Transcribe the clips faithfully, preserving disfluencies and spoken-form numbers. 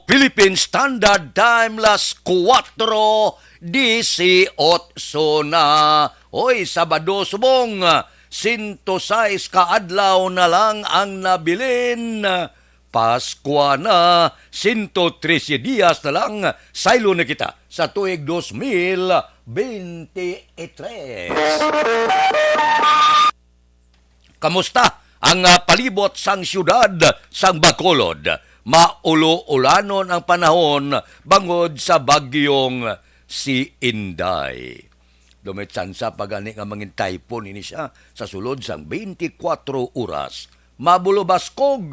Philippine Standard Time, las kuwatro disiotso na. Hoy, Sabado subong, sento sais ka adlaw na lang ang nabilin. Paskwa na, sento trese dias na lang, saylo na kita sa tuig dos mil bente tres. Kamusta ang, ah, palibot sang siyudad sang Bacolod? Maulo-ulanon ang panahon bangod sa bagyong si Inday. Daw may tsansa pa gani nga mangin typhoon ini siya sa sulod sang twenty-four oras. Mabulobaskog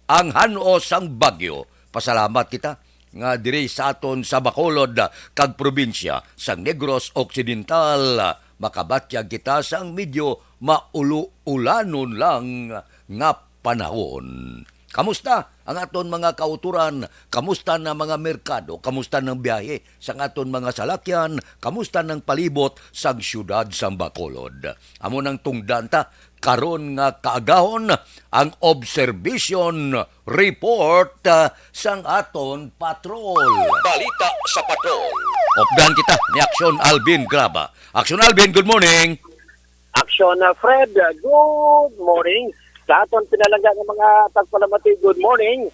ang han-o sang bagyo. Pasalamat kita nga diri sa aton sa Bacolod kag probinsya sang Negros Occidental, makabatyag kita sang medyo maulo-ulanon lang nga panahon. Kamusta ang aton mga kauturan? Kamusta na mga merkado? Kamusta nang biyahe sang aton mga salakyan? Kamusta nang palibot sang siyudad sang Bacolod? Amo nang tungdan ta karon nga kaagahon ang observation report, ah, sang aton patrol. Balita sa patrol. Updan kita ni Aksyon Alvin Graba. Aksyon Alvin, good morning. Aksyon, uh, Fred, uh, good morning. Sa aton pinalangga nga mga tagpalamati, good morning.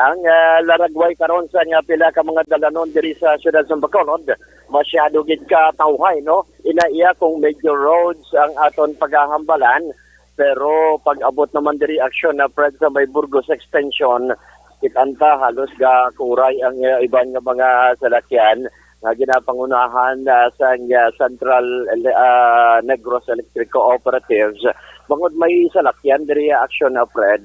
Ang, uh, laragway karon sa nga pila ka mga dalanon diri sa siyudad sa Bacolod, masyado gid ka tawhay, no? Ina iya kung major roads ang aton paghahambalan, pero pag-abot naman diri, Aksyon, uh, Fred, sa may Burgos Extension, kitanta halos gakuray ang, uh, iban nga mga salakyan nga ginapangunahan, ah, sang, ah, Central, ah, Negros Electric Cooperatives. Bangod may salakyan diri, Aksyon, ah, Fred,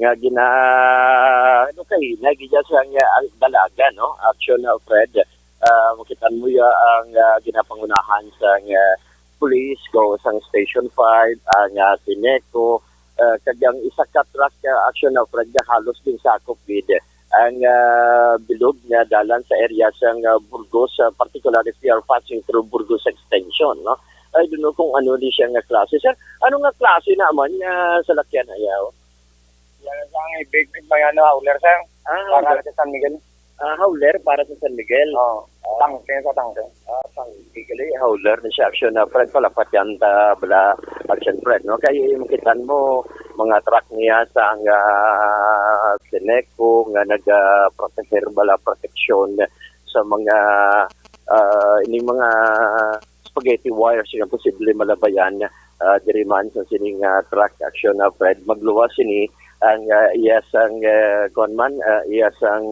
nga gina-, ano kay, nagigya sang, ah, dalaga, no? Aksyon, ah, Fred. Ah, makita mo ya ang, ah, ginapangunahan sang, ah, police, go sang Station five, ang, ah, Sineco, ah, kag ang isa ka truck, ah, Aksyon, ah, Fred, nga halos ginsakop gid ang, ah, bilog nga dalan sa area sang, ah, Burgos, ah, particularly if you are passing through Burgos Extension, no? I don't know kung ano ni siya nga klase. Sir, ano nga klase naman nga salakyan ayaw? Yan ang big, big may ano, hauler, sir. Ah, para hauler. Sa San Miguel. Ah, hauler para sa San Miguel. Oo. Ah. Tangke sa tangke. Ah, tangke gali, hauler ni siya, Aksyon, ah, Fred, palapat yan ta bala, Aksyon, Fred, no? Kay makitaan mo, mga truck niya sa ang, ah, Sineco nga nag, ah, proteger bala, proteksyon sa mga, ah, ining mga spaghetti wires nga posible malabayan, ah, diri man sa sining, ah, truck, Aksyon, ah, Fred. Magluwas sini ang, ah, iya sang, ah, kuwan man, ah, iya sang,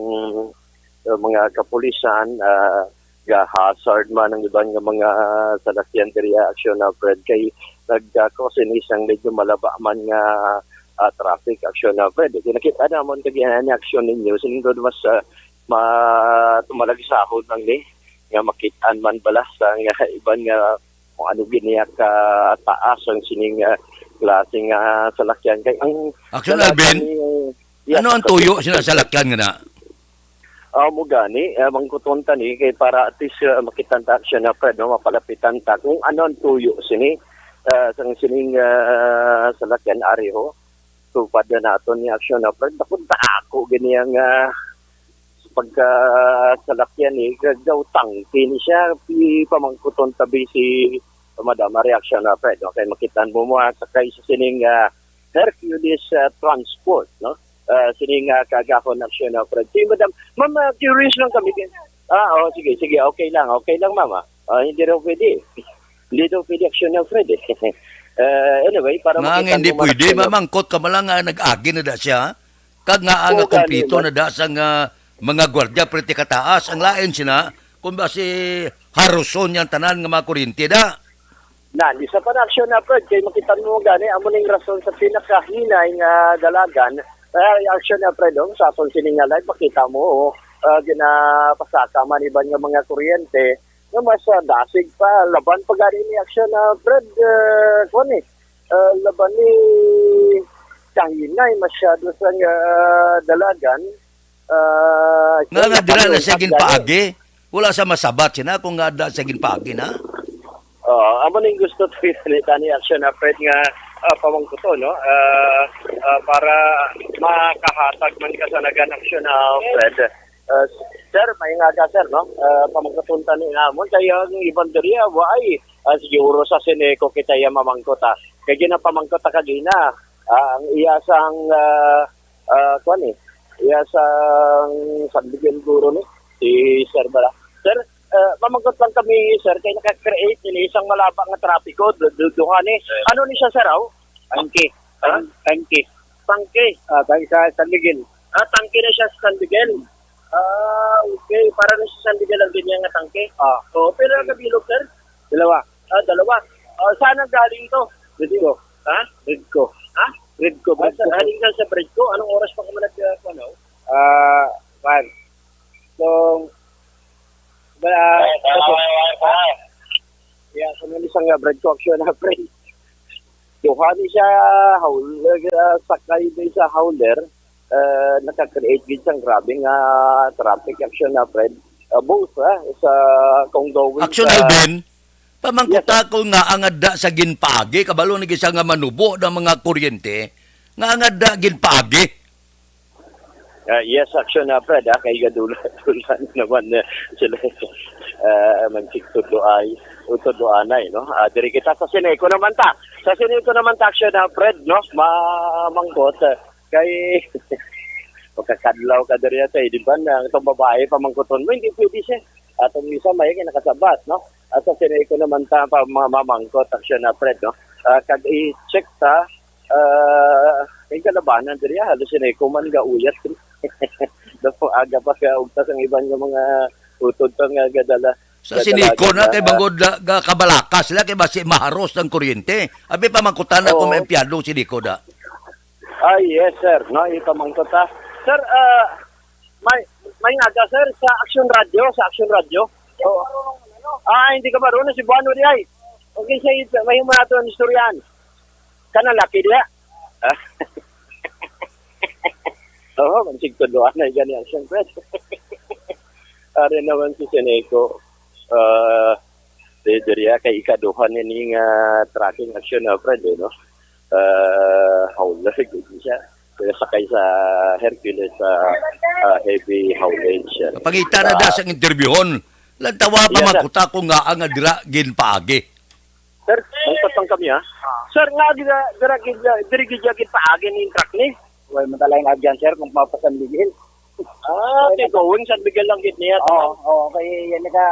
ah, mga kapulisan, ah, ga-hazard man ang iban nga mga salakyan diri, ah, Aksyon, ah, Fred, kay nag, ah, cause ini sang medyo malaba man nga, ah, traffic, Aksyon, ah, Fred. Kay nakita namon kag yan ang aksyon ninyo, sinindod mas, ah, ma-, tumalagisahon lang ni nga makitaan man bala sa nga iban nga kung ano gid niya ka taas ang sining, ah, klase nga salakyan. Kay ang Aksyon, dalaga Alvin, ni, yes, ano ang tuyo sina salakyan nga na? Ah, mo gani, ah, mangkuton ta ni kay para at least, ah, makitan ta siya na, Fred, no, mapalapitan ta kung ano ang tuyo sini, ah, sang sining, ah, salakyan ari ho. Tupad na naton ni aksyon na, Fred. Dakod ta ako gani ang, ah, pagka salakyan ni, kag daw tangke ni siya, ipamangkuton tabi si Madam, ang reaksyon na, Fred, no? Kay makitan mo mo, ah, sakay sa sining, ah, Hercules, ah, transport, no? Ah, sining, ah, kagahon aksyon na, Fred. Si Madam, Ma'am, ah, curious lang kami. Ah, oh, sige, sige, okay lang, okay lang, Ma'am, ah. Ah, hindi raw pwede. Hindi daw pwede aksyon na, Fred, eh. Ah, anyway, para Nga nga makitan hindi mo, pwede, Madam, mamangkot ka man lang nga nag-agi na da siya. Kag nga ang Oo, kompleto gani, na da sang, ah, mga gwardiya, pretty kataas. Ang lain sina, kung ba si haruson yang tanan nga mga kuryente da. Na, di sa panaksyon na, Fred, kay makita mo gani, amo ning rason sa pinakahinay nga dalagan, ay aksyon na, Fred, oh, sa aton sini nga live, makita mo, oh, ah, ginapasaka man iban nga mga kuryente, nga mas, ah, dasig pa, laban pa gani ni aksyon na, Fred, ah, kuwan eh, ah, laban ni kahinay masyado sa nga dalagan, ah, Nga, nga dira na siya ginpaagi. Wala sa masabat sina kung nga da siya ginpaagi na. Oo, amo ning gusto to pinita ni aksyon na Fred nga, ah, pamangkuto, no? Ah, ah, para makahatag man ka sa nagan aksyon na Fred. Ah, sir, may nga ka, sir, no? Ah, pamangkuton ta ni namon kay ang iban diri, ah, wa ay, ah, siguro sa Seneco kita iya mamangkot, ah. Kay ginapamangkot ta kagina, ah, ang iya sang, ah, ah, kuwan, eh, iya sang San Miguel guro ni si Sir Bala. Sir, ah, mamangkot lang kami, sir, kay naka-create ini isang malaba nga trapiko, du-, du-, duha ni. Ano ni siya, sir, aw? Tangke. Ha? Tang-, tangke. Tangke. Ah, tangke sa San Miguel. Ah, tangke na siya sa San Miguel. Ah, okay. Para na sa San Miguel ang ganyan nga tangke. Ah. Oh, pero ang kabilog, sir? Dalawa. Ah, dalawa. Ah, saan ang galing to? Bridco. Ha? Bridco. Ha? Bridco, Ah, sa, Bridco. Galing ka sa Bridco? Anong oras pa ka man nag, ah, ano? Ah, kwan. So, ba, Ay, tama, tama, tama. Yeah, kung ano isang, ah, Bridco action na, pre. Duha ni siya, haul-, ah, sakay ni sa hauler, ah, naka-create gid sang grabe nga traffic action na, Fred. Ah, both, ah, sa kung going Action, sa Alvin, pamangkuta Yes, sir. ko nga ang adda sa ginpaagi, kabalo ni isa nga manubo ng mga kuryente, nga ang adda ginpaagi. Ah, yes, action na, Fred, ah, kay gadula-dula naman, eh, sila, ah, man si Tudlo ay, o Tudlo anay, no? Ah, diri kita sa Sineco naman ta. Sa Sineco naman ta, action na, Fred, no? Mamangkot, ah, kay makakadlaw ka diri, ate, di ba, na itong babae, pamangkuton mo, hindi pwede siya. Atong isa, may kay nakasabat, no? At sa Sineco naman ta, pa, mamangkot, action na, Fred, no? Ah, kag i-check ta, ah, kay kalabanan diri, ah, halos Sineco man gauyat. Dapo aga pa ka ugtas ang iban nga mga utod pa nga gadala. Sa Sineco na, kay bangod na, ga-, kabalaka sila, kay basi maharos ang kuryente. Abi pa, mangkutana kung Oo. may empleyado si Nico da. Ah, yes, sir. No, ipamangkot, ha. Sir, ah, may, may nga ka, sir, sa Action Radio, sa Action Radio. Oo. Ah, hindi ka marunong, si Buano di ay. Okay, sa ito, may human nato ang istoryahan. Kana laki diya? Ah. Oo, man sigtuduan na gani ang siyempre. Ari naman si Sineco. Ah, di diriya kay ikaduha ni nga tracking action na, friend, eh, no? Ah, hauler gid siya. Kaya sakay sa Hercules sa, ah, heavy haulage. Pangita na da sa interbyuhon. Lantawa pa Yes, sir. Makuta ko nga ang dira ginpaagi. Sir, may patang kami, ha? Sir, nga dira, dira, dira, diri gid gid paagi ni truck ni. Way madala yung agyan, sir, kung mapasan bigil. Ah, kay Gowing sa bigil lang gid niya. Oo, oo, kay yan ka.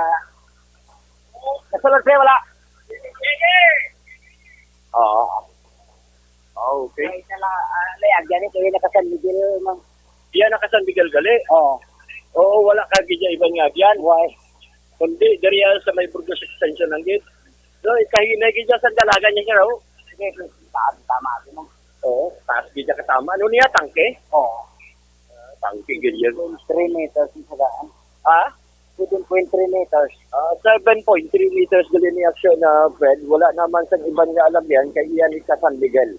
Nasa lagre, wala. Oo. Ah, okay. Kay sala, ah, may agyan ni, kay naka San Miguel, ma'am. Iya naka San Miguel gali? Oo. Oo, wala ka gid iban nga agyan. Why? Kundi diri sa may Burgos extension lang gid. So, kahinay gid sa dalagan niya, sir, oh. Sige, tama, tama, ma'am. Oo, taas gid siya katama. Ano niya, tangke? Oo. Ah, tangke gid yan. Three meters yung sagaan. Ha? Seven point three meters. Ah, seven point three meters gali ni aksyon na, Fred. Wala naman sa iban nga alam yan, kay iyan ni ka San Miguel.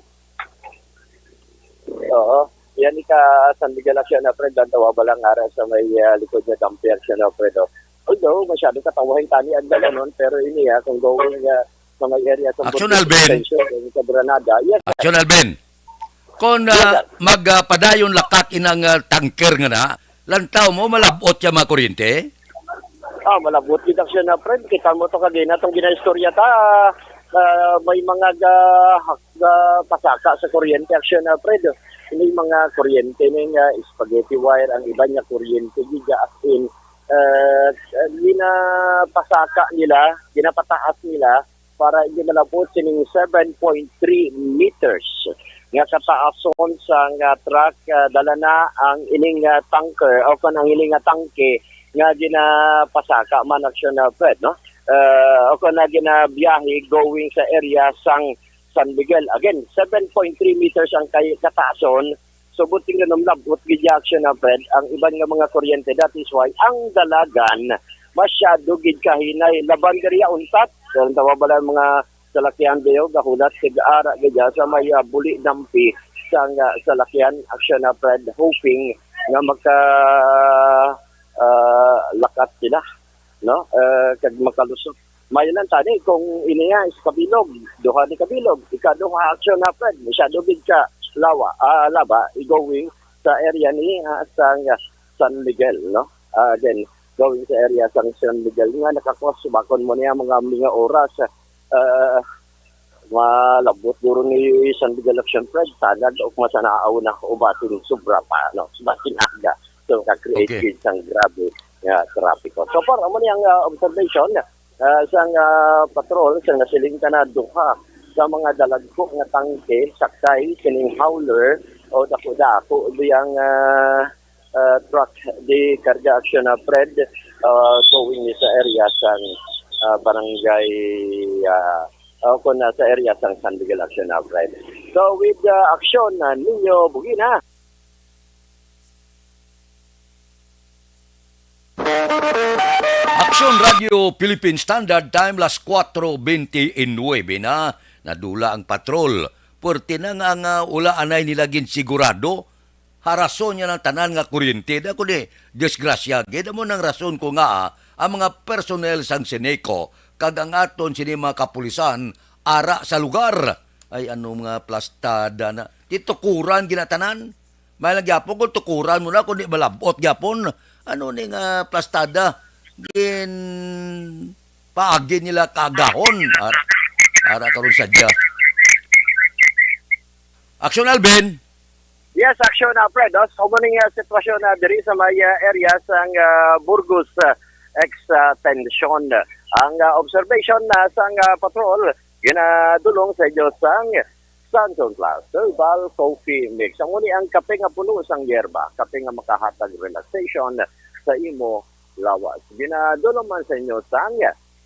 Oo. Iyan ni ka San Miguel aksyon na, Fred. Ang tawa ba lang ara sa may, ah, likod niya, dampi aksyon na, Fred, oh. Although, masyado katawahin tani ang dalanon, pero ini, ah, kung going, ah, sa may area sa Action, Burgos Alvin. Extension, yung sa Granada. Yes, sir. Action, Alvin. Kung, Yes, ah, sir. mag, ah, padayon lakat inang, ah, tanker nga na, lantaw mo, malabot siya mga kuryente? Ah, malabot gid siya na, friend. Kita mo to kagina tong ginaistorya ta, ah, may mga ga-, ga-, pasaka sa kuryente aksyon na, friend. May mga kuryente ni nga spaghetti wire, ang iba niya kuryente gid, as in, ah, ginapasaka nila, ginapataas nila para hindi malabot sining seven point three meters nga kataason sa nga truck, ah, dala na ang ining, ah, tanker o kon ang ining, ah, tangke nga ginapasaka man aksyon na, Fred, no? Ah, o kon na ginabiyahe going sa area sang San Miguel. Again, seven point three meters ang kay kataason. So, buting nga namlabot gid ya aksyon na, Fred, ang iban nga mga kuryente. That is why ang dalagan masyado gid kahinay. Laban diri ya untat. Pero ang tawa bala ang mga salakyan diyo, gahulat kag ara gid ya sa may, ah, buli dampi sa nga salakyan. Aksyon na, Fred, hoping nga maka, ah, lakat sila, no? Eh, kag makalusot. May lang tani kung ini nga is kabilog, duha ni kabilog, ikaduha aksyon na, Fred, masyado gid ka lawa, ah, laba, i-going sa area ni, ah, sa, ah, San Miguel, no? ah, again, going sa area sang San Miguel nga nakakuha subakon mo niya mga, mga oras. Ah, malabot duro ni San Miguel Action Fred, tanad o masanaaw na ubatin sobra pa, no? Ubatin aga. So, ka-create Okay. gid sang grabe nga trapiko. So far, amo ni ang, ah, observation, ah, sang, ah, patrol, sang nasiling ka na duha sa mga dalagko nga tangke, sakay, sining hauler, o dako-dako, biyang, ah, ah, truck de carga action na Fred, ah, going ni sa area sang, ah, barangay, ah, o kung nasa area sang San Miguel action na Fred. So with, ah, action na ninyo, Bugina. Action Radio Philippine Standard Time, las kuwatro bente y nuebe na. Nadula ang patrol. Puwerte na nga ang, ah, wala anay nila ginsigurado. Harason niya ng tanan nga kuryente. Da kundi disgrasya gid. Amo nang rason ko nga, ah, ang mga personnel sang Seneco kag ang aton sini mga kapulisan ara sa lugar. Ay, ano, mga plastada na. Titukuran ginatanan. May lang gyapon kung tukuran mo na, kung di malabot gyapon. Ano ni nga plastada? Gin paagi nila kagahon. Ara, ara karon sadya. Action, Alvin. Yes, action, ah, Fred. Oh. So, muna nga sitwasyon na diri sa may, ah, area sang, ah, Burgos, ah, extension. Ang, ah, observation na sang, ah, patrol, ginadulong sa inyo sang Santon Plus Herbal Coffee Mix. Amo ni ang kape nga puno sang yerba, kape nga makahatag relaxation sa imo lawas. Ginadulong man sa inyo sang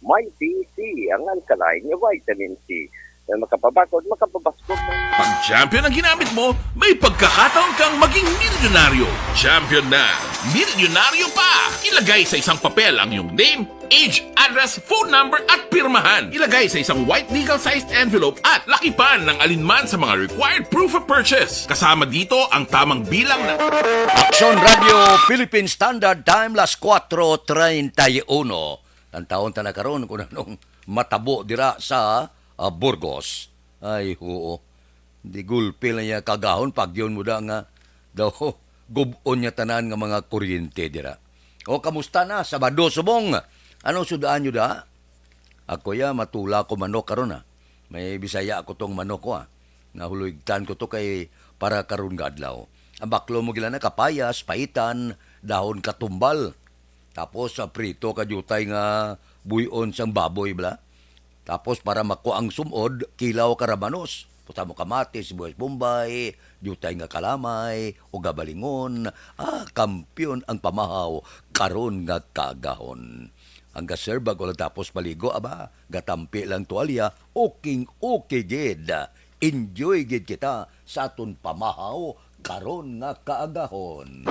Mighty C, ang alkaline nga vitamin C. May makapabakod, makapabaskog. Pag champion ang ginamit mo, may pagkakataon kang maging milyonaryo. Champion na, milyonaryo pa! Ilagay sa isang papel ang iyong name, age, address, phone number, at pirmahan. Ilagay sa isang white legal-sized envelope at lakipan ng alinman sa mga required proof of purchase. Kasama dito ang tamang bilang ng Action Radio Philippine Standard Time, las kuwatro treinta y uno. Tantawon ta na karon kung anong matabo dira sa, ah, Burgos. Ay, huo. Di gulpi lang niya kagahon, pagyon mo da nga daw gub-on niya tanan nga mga kuryente dira. O, kamusta na? Sabado subong. Anong sudaan nyo da? Ako ya, matula ko manok karon, ah. May Bisaya ako tong manok ko, ah. Nahuloy-an ko to kay para karon nga adlaw. Ang baklo mo gila na kapayas, paitan, dahon katumbal. Tapos sa prito ka diutay nga buy-on sang baboy bala. Tapos para makuha ang sumod, kilaw ka ramanos. Puta mo kamatis, sibuyas Bombay, diutay nga kalamay, o gabalingon. Ah, kampiyon ang pamahaw karon nga kagahon. Ang gaserba ko lang tapos paligo, aba, gatampi lang tuwalya, uking-uki gid. Enjoy gid kita sa aton pamahaw karon nga kaagahon.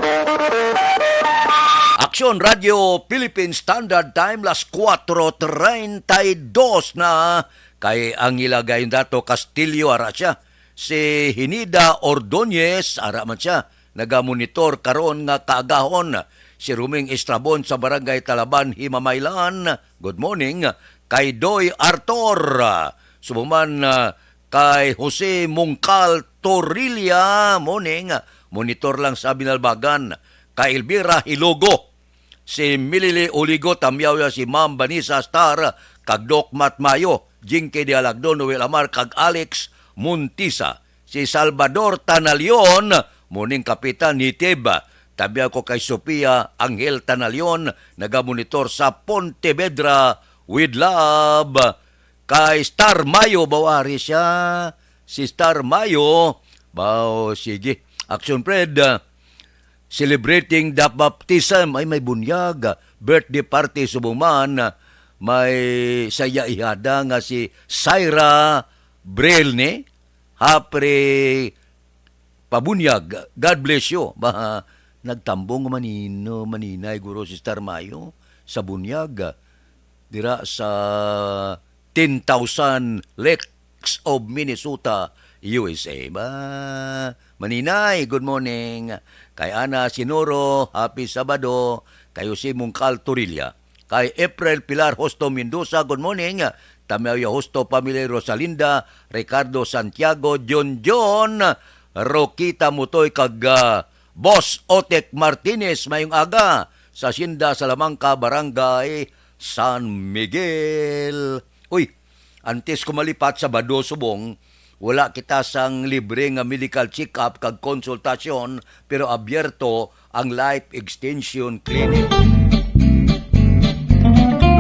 Aksyon Radio Philippine Standard Time, las kuwatro treinta y dos na, kay ang ila gayong dato Castillo, ara siya. Si Hinida Ordonez, ara man siya, nagamonitor karon nga kaagahon. Si Roming Estrabon sa Barangay Talaban, Himamaylan, good morning. Kay Doy Artor, subong man, ah, kay Jose Mungkal Torilla, morning, monitor lang sa Binalbagan. Kay Elvira Hilogo, si Milili Oligo, tamyaw ya si Ma'am Vanessa Star, kag Doc Matt Mayo, Jinky de Alagdo, Noel Amar, kag Alex Montisa. Si Salvador Tanalion, morning, Kapitan Hitib. Tamyaw ko kay Sofia Angel Tanalion, nagamonitor sa Pontevedra, with love. Kay Star Mayo, baw ari siya. Si Star Mayo, baw, sige. Action, Fred, ah, celebrating the baptism. Ay, may bunyag. Birthday party subong man. May saya ihada nga si Syra Brelne. Happy pabunyag. God bless you. Ba, nagtambong manino, maninay, guro, Sister Mayo, sa bunyag. Dira sa ten thousand Lakes of Minnesota, U S A. Ba, maninay, good morning. Kay Ana Sinoro, happy Sabado. Kay Jose Mungkal Torilla. Kay April Pilar Hosto Mendoza, good morning. Tamyaw ya Hosto family, Rosalinda, Ricardo Santiago, John John, Rokita Mutoy, kag, ah, Boss Otek Martinez, mayong aga. sa Hacienda Salamanca, Barangay San Miguel. Uy, antes ko malipat, Sabado subong, wala kita sang libre nga medical check-up kag konsultasyon, pero abierto ang Life Extension Clinic.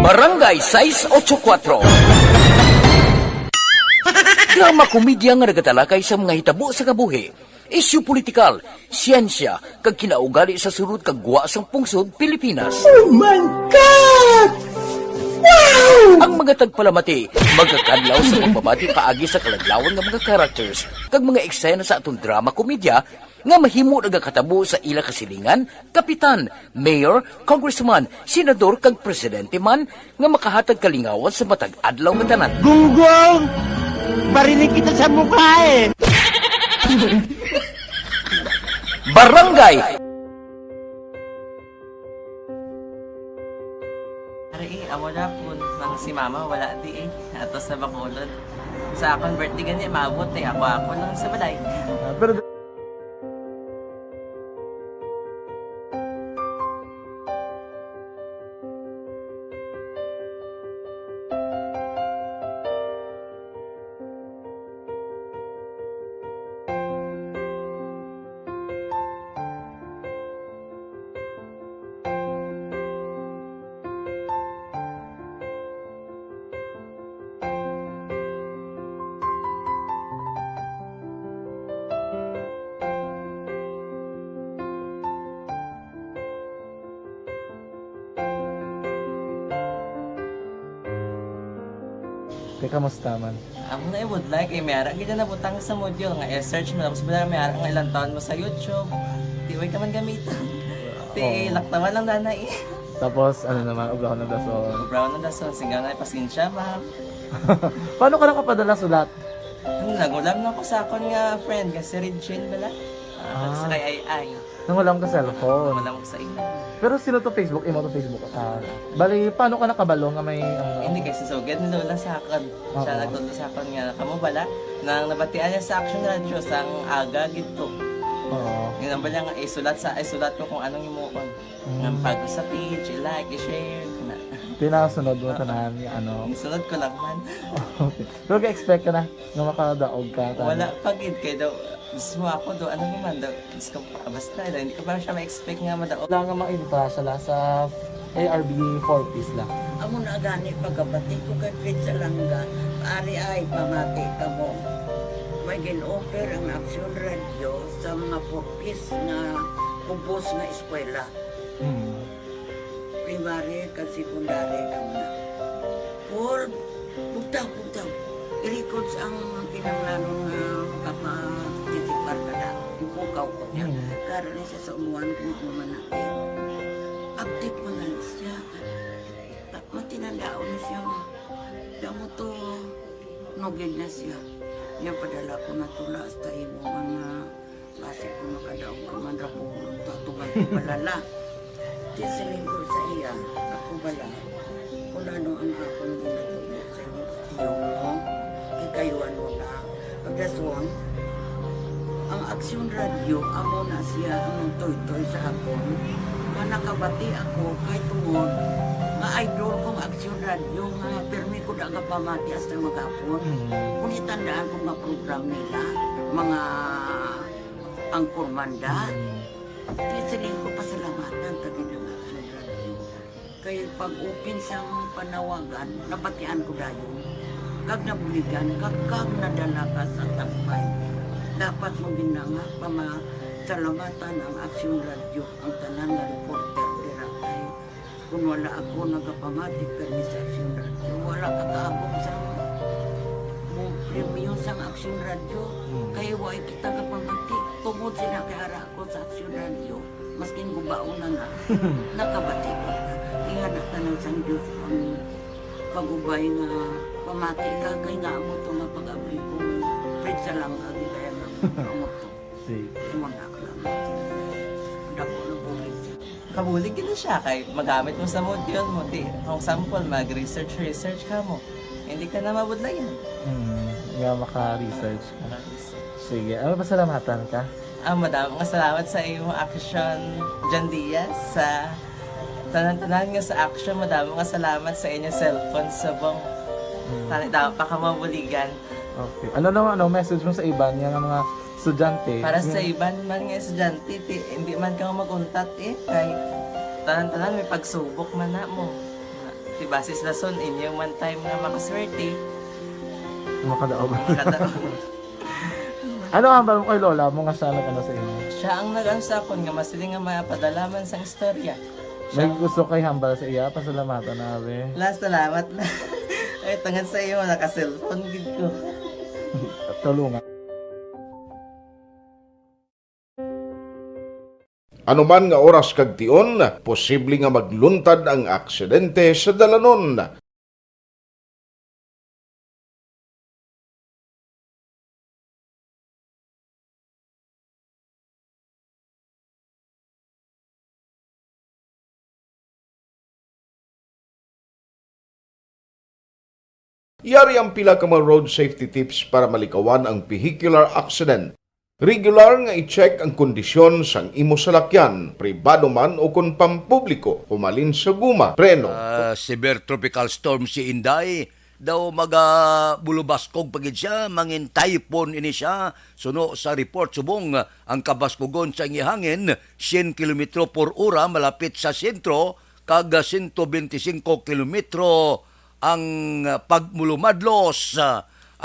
Barangay sais otso kuwatro. Drama komedya nga nagatalakay sa mga hitabo sa kabuhi, isyu politikal, siyensya, kag kinaugali sa sulod kag gwa sang pungsod Pilipinas. Oh my God! Wow! Ang mga tagpalamati magakadlaw sa pagbabati paagi sa kaladlawan nga mga characters kag mga eksena sa aton drama komedya nga mahimo nagakatabo sa ila kasilingan, kapitan, mayor, congressman, senador, kag presidente man nga makahatag kalingawan sa matag adlaw nga tanan. Gunggong! Barinig kita sa mukha eh! Barangay Ari, eh, amo na po, nang si mama wala di eh. Ato sa Bacolod. Sa akon birthday gani, maabot eh. Ako, ako lang sa balay. Ah, pero Te, kamusta man? Amo na ibudlay kay may ara gid na nabutang sa module nga i-search mo, tapos wala may ara nga ilang taon mo sa YouTube. Di way ka man gamiton. Ti Oo. Laktawan lang danay. Tapos, ano naman, ubraw ng dason. Ubraw ng dason, sigaw na, "Pasensya, ma'am." Paano ka nakapadala sulat? Hmm, nag-ulam na ko sa akon nga friend, nga si Regine bala. Ah, Ah. sa kay Ay Ay. Nangulam ka cellphone. Wala mo sa imo. Pero sino to Facebook? Imo to Facebook account? Bali, paano ka nakabalo nga may, ano? Hindi, kay si Sugad ni Lola sa akon. Siya Oo. nagtudlo sa akon nga, "Kamo bala?" Nang nabatian niya sa Action Radio, sang aga gid to. Oo. Yun ang bala nga, isulat sa, isulat ko kung anong imuon. Mm. Nga pag sa page, i-like, i-share, na. Tinasunod mo tanan, ano? Isunod ko lang man. Okay. Pero ka-expect ka na nga makadaog ka, tanan? Wala pa gid, kay daw, mismo ako do, ano naman daw, Diyos ko, basta, hindi ko pa siya ma-expect nga madaog. Wala nga mainta siya la sa A R B four Ps la. Amo na gani pagkabati ko kay Fred Salanga, ari ay pamati kamo. May gin-offer ang Action Radio sa mga four Ps nga kubos nga eskwela. Hmm. Primary kag secondary kamo na. Paul, bugtaw, bugtaw. I-records ang kinahanglanon nga makaparticipar ka na. Ipukaw ko niya. Mm. Karon ni siya sa umuan kung ano man na. Update mo na lang siya. Matinandaon na siya. Damo to, nugid na siya. Niya padala ko na tula hasta imo mga Basi kung makadaog ka man ra po, tatugan ko balala. Di siling ko sa iya, ako bala, kung ano ang akong ginatubo sa iyo, iyo mo, ikayuan mo na. Pagdason, ang Aksyon Radio, amo na siya ang nagtoytoy sa akon. Nga nakabati ako kay tungod nga idol kong Aksyon Radio nga pirmi ko da nga pamati hasta maghapon. Mm. Kung itandaan ko nga program nila, mga Ang Kurmanda. Mm. Di siling ko pasalamatan ta gid ang Action Radio. Kay pag-open sang panawagan, nabatian ko dayon. Kag nabuligan, kag, kag nadala ka sa tampay. Dapat mo gid na nga pamasalamatan ang Action Radio, ang tanan nga reporter dira kay Kung wala ako nagapamati kani sa Aksyon Radio, wala ka kaabot sa mo premyo sang Aksyon Radio. Hmm. Kay wala kita kapamati. Tungod sila kay ara ako sa Aksyon Radio, maskin gubaon na na, nakabati ko. Ingana tanan sang Diyos ang pag-ubay nga pamati ka kay nga amo to nga pag-abli ko. Fred Salanga, di kaya nga amo to. Sige. Imo na lang. Dako ng bulig siya. Kabulig gid na siya kay magamit mo sa module mo. Di, kung sample, mag-research, research ka mo. Hindi ka na mabudlayan. Hmm, nga maka-research ka. Maka-research. Sige, ano, pasalamatan ka? Ah, madami nga salamat sa imo, Action John Diaz, sa Tanan-tanan nga sa action, madamo nga salamat sa inyo cellphone subong. Mm. Tani daw pa ka mabuligan. Okay. Ano naman, ano, message mo sa iban nga, nga mga estudyante? Para sa iban man nga estudyante, ti, hindi man ka mag-untat eh. Kay tanan-tanan may pagsubok man na mo. Ti basis lason inyo man time nga makaswerte. Makadaog. Makadaog. Ano ang hambal mo kay lola mo nga siya nag-ano sa inyo? Siya ang nag-ano sa akon nga masiling nga mapadala man sang istorya. May gusto kay hambal sa iya, pasalamatan na, abi. La, salamat na. Ay, tungod sa iyo, naka-cellphone gid ko. Tulungan. Anuman nga oras kag tion, posible nga magluntad ang aksidente sa dalanon. Yari ang pila ka mga road safety tips para malikawan ang vehicular accident. Regular nga i-check ang kondisyon sang imo salakyan, pribado man o kon pampubliko, humalin sa guma, preno. Ah, severe tropical storm si Inday, daw magabulubaskog pa gid siya, mangin typhoon ini siya. Suno sa report, subong ang kabaskugon sa iyang hangin, syen kilometro por ora malapit sa sentro, kag sento bente singko kilometro ang pagmulumadlos.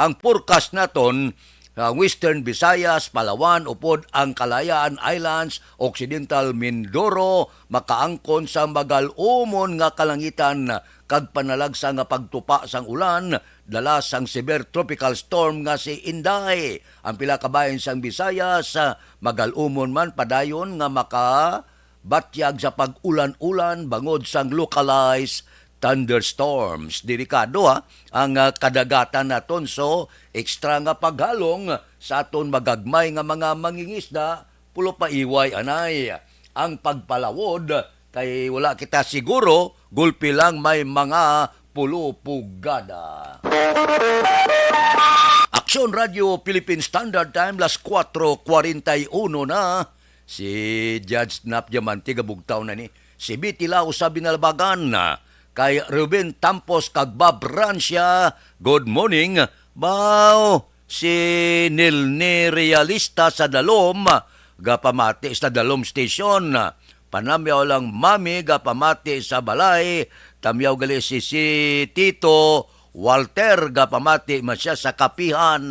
Ang forecast naton, ang Western Visayas, Palawan, upod ang Kalayaan Islands, Occidental Mindoro, makaangkon sa magal-umon nga kalangitan kag panalagsa nga pagtupa sang ulan, dala sang severe tropical storm nga si Inday. Ang pila ka bahin sang Visayas, ah, magal-umon man padayon nga makabatyag sa pag-ulan-ulan bangod sang localized thunderstorms. Delikado, ha, ang, ah, kadagatan naton. So, extra nga paghalong sa aton magagmay nga mga mangingisda, pulo pa iway anay. Ang pagpalawod kay wala kita siguro, gulpi lang may mga pulo pugada. Aksyon Radio Philippine Standard Time, las kuwatro kwarenta y uno na. Si Judge Nap Diamante gabugtaw na ni. Si Betty Lau sa Binalbagan. Kay Ruben Tampos kag Bob Rancia, good morning. Baw, si Nilni Realista sa Dalom, gapamati sa Dalom Station. Panamyaw lang, Mami, gapamati sa balay. Tamyaw gali si, si Tito Walter, gapamati man siya sa kapihan.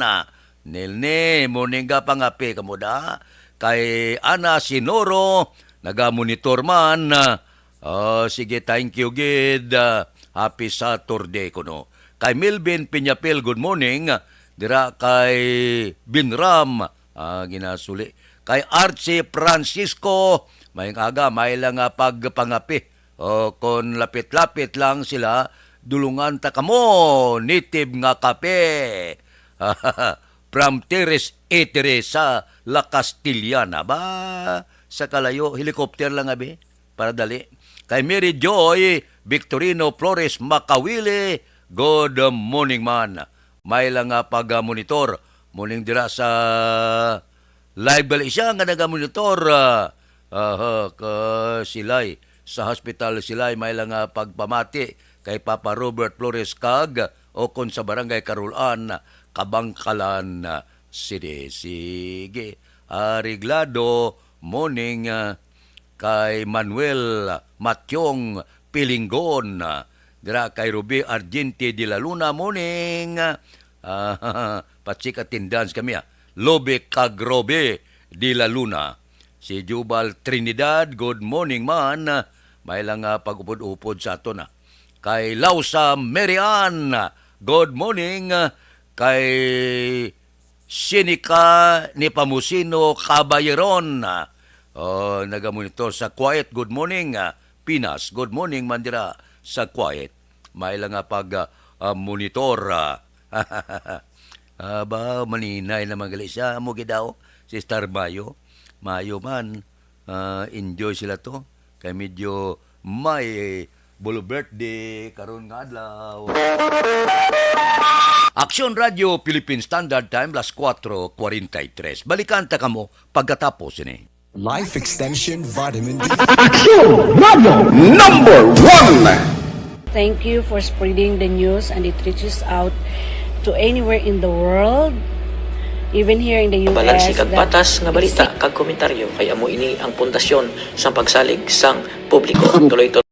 Nilni, morning, gapangapi kamo da. Kay Ana Sinoro, nagamonitor man. Oh, sige, thank you gid. Ah, happy Saturday kuno. Kay Melvin Piñapil, good morning. Dira kay Binram, ah, ginasuli. Kay Archie Francisco, may aga, may lang nga pagpangapi. O, kon lapit-lapit lang sila, dulungan ta kamo, native nga kape. From Terres Etere sa La Castellana. Ba, sa kalayo, helicopter lang, abi, para dali. Kay Mary Joy Victorino Flores Makawili, good morning man. May lang nga pag-monitor. Morning dira sa live gali siya nga nagamonitor, ah, aha, ka Silay. Sa Hospital Silay, may lang nga pagpamati kay Papa Robert Flores kag o kon sa Barangay Carol Ann, Kabangkalan City. Sige, areglado, morning, ah, kay Manuel Matyong Pilinggon, ah, dira kay Ruby Argente de la Luna, morning. Ah, pa-check attendance kami, ah. Lobe kag Robe de la Luna. Si Jubal Trinidad, good morning man. May lang, ah, pag-upod-upod sa aton, ah. Kay Lausa Mary Ann, good morning. Kay Sinika ni Pamusino Caballeron. Oh, nagamonitor sa Kuwait. Good morning, ah, Pinas. Good morning man dira sa Kuwait. May lang nga pag, ah, ah, monitor, ah. Ah, ba, maninay naman gali siya. Amo gid daw, Sister Mayo. Mayo man, ah, enjoy sila to. Kay medyo may bulo birthday karon nga adlaw. Aksyon Radio Philippine Standard Time, las kuwatro kwarenta y tres. Balikan ta kamo pagkatapos ini. Life Extension Vitamin D. Aksyon Radio number one. Thank you for spreading the news and it reaches out to anywhere in the world, even here in the U S. Balanse kag patas nga balita kag komentaryo kay amo ini ang pundasyon sang pagsalig sang publiko. Tuloy-tuloy.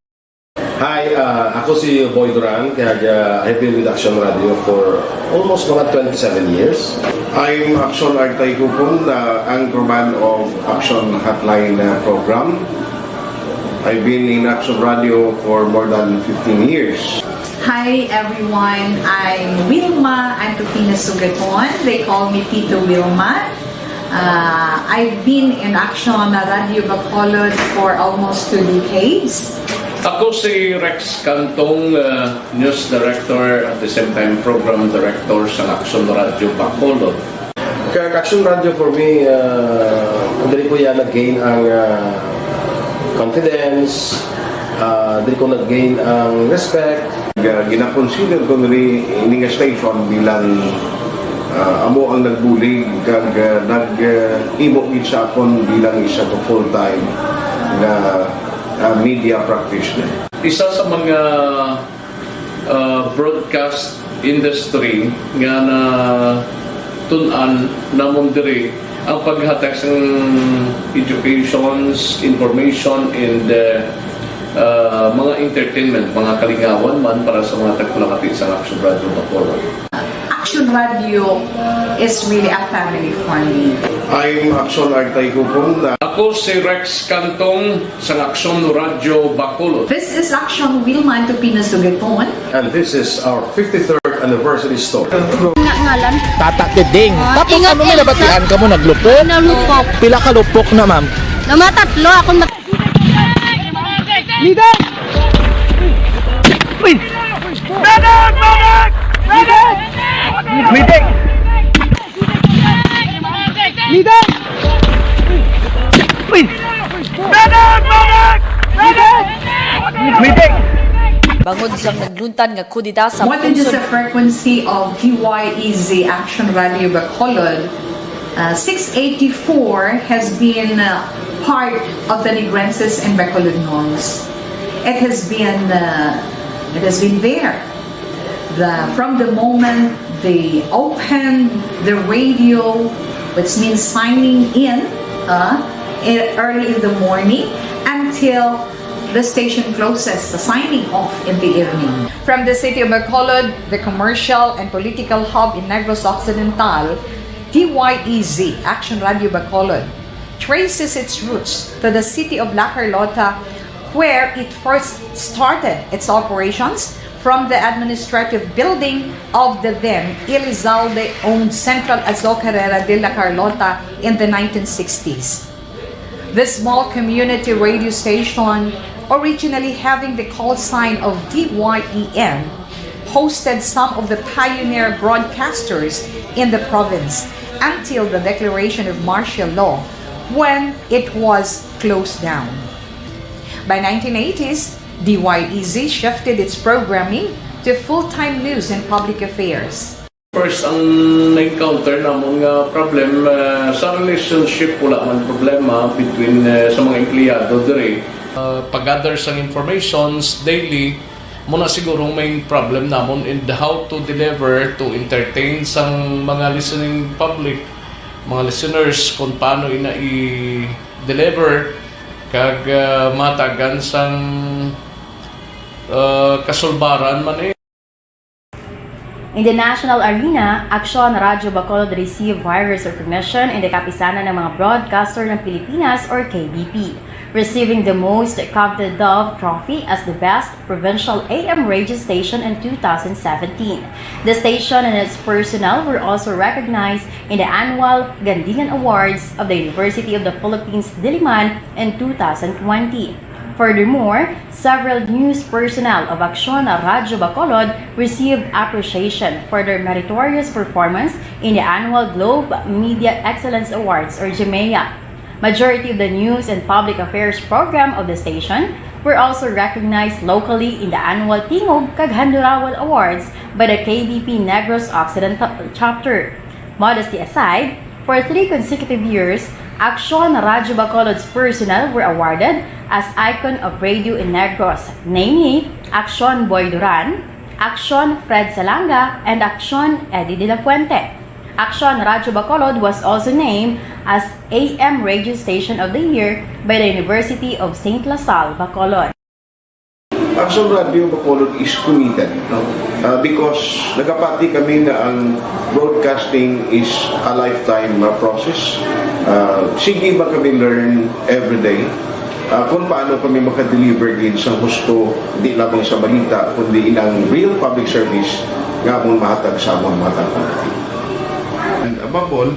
Hi, uh, ako si Boy Duran, kag uh, I've been with Action Radio for almost mga twenty-seven years. I'm Action Artay Kupon, uh, anchorman of Action Hotline uh, program. I've been in Action Radio for more than fifteen years. Hi everyone, I'm Wilma Antofina Sugaton. They call me Tito Wilma. Uh, I've been in Action Radio Bacolod for almost two decades. Ako si Rex Cantong, uh, News Director, at the same time Program Director sa Action Radio Bacolod. Kag Action Radio for me, uh, diri ko yan nag-gain ang uh, confidence, uh, diri ko nag-gain ang respect. Ga- Gina-consider ko diri ini nga station bilang uh, amo ang nagbulig kag uh, nag-imo gid sa akon bilang isa ka full-time nga uh, media practitioner. Isa sa mga uh, broadcast industry nga na tun-an namon diri ang paghatag sang educations, information, and uh, uh, mga entertainment, mga kalingawan man para sa mga tagpulangati sa Action Radio Bacolod. Action Radio is really a family for me. I'm Action Artay Kupon. Uh, Ako si Rex Cantong sa Action Radio Bacolod. This is Action Wilma Antofina Sugaton. And this is our fifty-third anniversary story. Nga ngalan. Tata Tiding. Tapos ingat, ano may ingat. Nabatian ka mo naglupok? Nalupok. Pila ka lupok na, ma'am? Namatatlo akong mat- Bangod sang nagluntad nga kudeta sa More than just pungsod the frequency of D Y E Z Action Radio Bacolod, uh, six eighty-four has been uh, part of the Negrenses and Bacolodnons. It has been uh, it has been there. The, from the moment they opened the radio, which means signing in uh, e- early in the morning, until the station closes, the signing off in the evening. From the city of Bacolod, the commercial and political hub in Negros Occidental, D Y E Z, Action Radio Bacolod, traces its roots to the city of La Carlota, where it first started its operations from the administrative building of the then Elizalde-owned Central Azocarera de La Carlota in the nineteen sixties. The small community radio station, originally having the call sign of D Y E N, hosted some of the pioneer broadcasters in the province until the declaration of martial law, when it was closed down. By nineteen eighties, D Y E Z shifted its programming to full-time news and public affairs. First, ang na-encounter namon nga problem uh, sa relationship, wala man problema between uh, sa mga empleyado diri. Uh, pag-gather sang informations daily, muna siguro ang main problem namon in how to deliver, to entertain sang mga listening public, mga listeners, kung paano ina i-deliver kag uh, matagan sang uh, kasulbaran man eh. In the national arena, Aksyon Radyo Bacolod received various recognition in the Kapisanan ng mga Broadcaster ng Pilipinas or K B P, receiving the most coveted Dove Trophy as the Best Provincial A M Radio Station in two thousand seventeen. The station and its personnel were also recognized in the annual Gandingan Awards of the University of the Philippines Diliman in two thousand twenty. Furthermore, several news personnel of Aksyon Radyo Bacolod received appreciation for their meritorious performance in the annual Globe Media Excellence Awards or GMEA. Majority of the news and public affairs program of the station were also recognized locally in the annual Tingog kag Handurawal Awards by the K B P Negros Occidental Chapter. Modesty aside, for three consecutive years, Aksyon Radyo Bacolod's personnel were awarded as Icon of Radio in Negros, namely Aksyon Boy Duran, Aksyon Fred Salanga, and Aksyon Eddie de la Fuente. Aksyon Radyo Bacolod was also named as A M Radio Station of the Year by the University of Saint La Salle, Bacolod. Aksyon Radio Bacolod is committed, no? Ah, because nagapati kami nga ang broadcasting is a lifetime, ah, process. Ah, sige ba kami learn every day? Ah, kung paano kami makadeliver gid sa husto, di lamang sa balita, kundi inang real public service nga among mahatag sa among mga taga. And above all,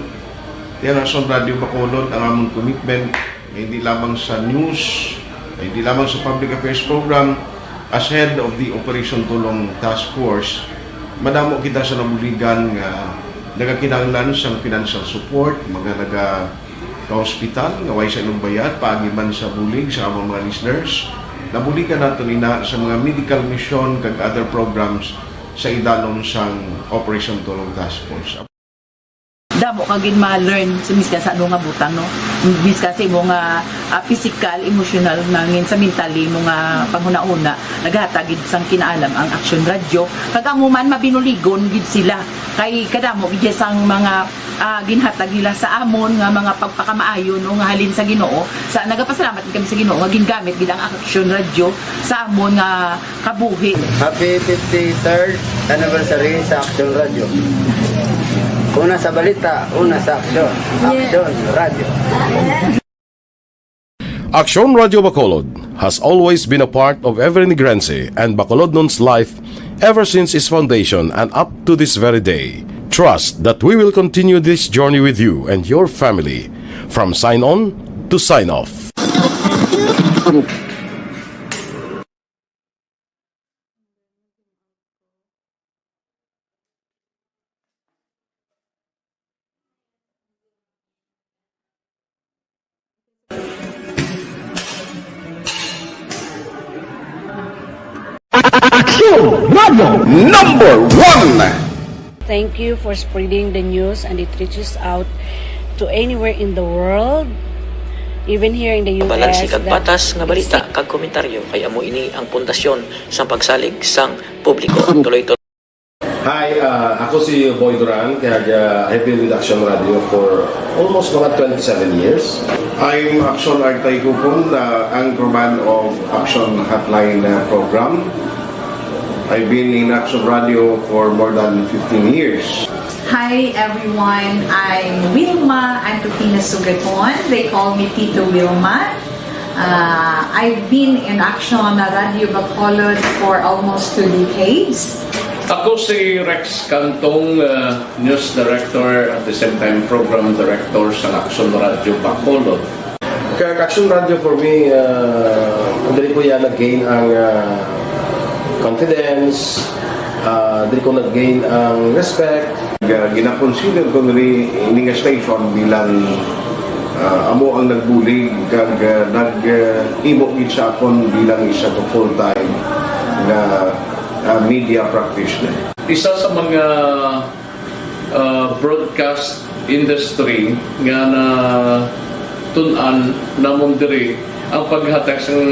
yan ang Aksyon Radio Bacolod, ang among commitment, hindi lamang sa news, hindi lamang sa public affairs program, as head of the Operation Tulong Task Force, madamo kita sa nabuligan nga nagakinahanglan sang financial support, mga naga ka-hospital nga way sa inugbayat, paagi man sa bulig sa among mga listeners. Nabuligan nato nina sa mga medical mission kag other programs sa idalom sang Operation Tulong Task Force. Damo ka gid ma-learn sa miskan sa ano nga butang, no? Miskan sa imo nga ah, physical, emotional, nangin sa mentally mo nga panghuna-huna, naghatag gid sang kinaalam ang Action Radio. Kag amo man mabinuligon gid sila kay kadamo gid sang mga ah, ginhatag nila sa amon nga mga pagpakamaayo, no, nga halin sa Ginoo. Sa nagapasalamat gid kami sa Ginoo nga gingamit gid ang Action Radio sa amon nga kabuhi. Happy fifty-third anniversary sa Action Radio. Una sa balita, una sa aksyon. Action Radio. Aksyon Radio Bacolod has always been a part of every Negrense and Bacolodnon's life ever since its foundation and up to this very day. Trust that we will continue this journey with you and your family, from sign on to sign off. Aksyon Radio number one. Thank you for spreading the news and it reaches out to anywhere in the world, even here in the U S. Balanse kag patas nga balita kag komentaryo kay amo ini ang pundasyon sang pagsalig sang publiko. Tuloy-tuloy. Hi, uh, ako si Boy Duran, kag uh, I've been with Action Radio for almost mga twenty-seven years. I'm Action Artay Kupon, the anchorman of Action Hotline uh, program. I've been in Action Radio for more than fifteen years. Hi everyone, I'm Wilma Antupina Sugaton. They call me Tito Wilma. Uh, I've been in Action Radio Bacolod for almost two decades. Ako si Rex Cantong, uh, News Director, at the same time Program Director sa Action Radio Bacolod. Kag Action Radio for me, uh, diri ko ya nag-gain ang uh, confidence, uh, diri ko nag-gain ang respect. Ginakonsider ko nili ini nga station bilang uh, amo ang nagbulig kag uh, nag-imo gid sa akon bilang isa ka full-time nga uh, media practitioner. Isa sa mga uh, broadcast industry nga na tun-an namon diri ang paghatag sang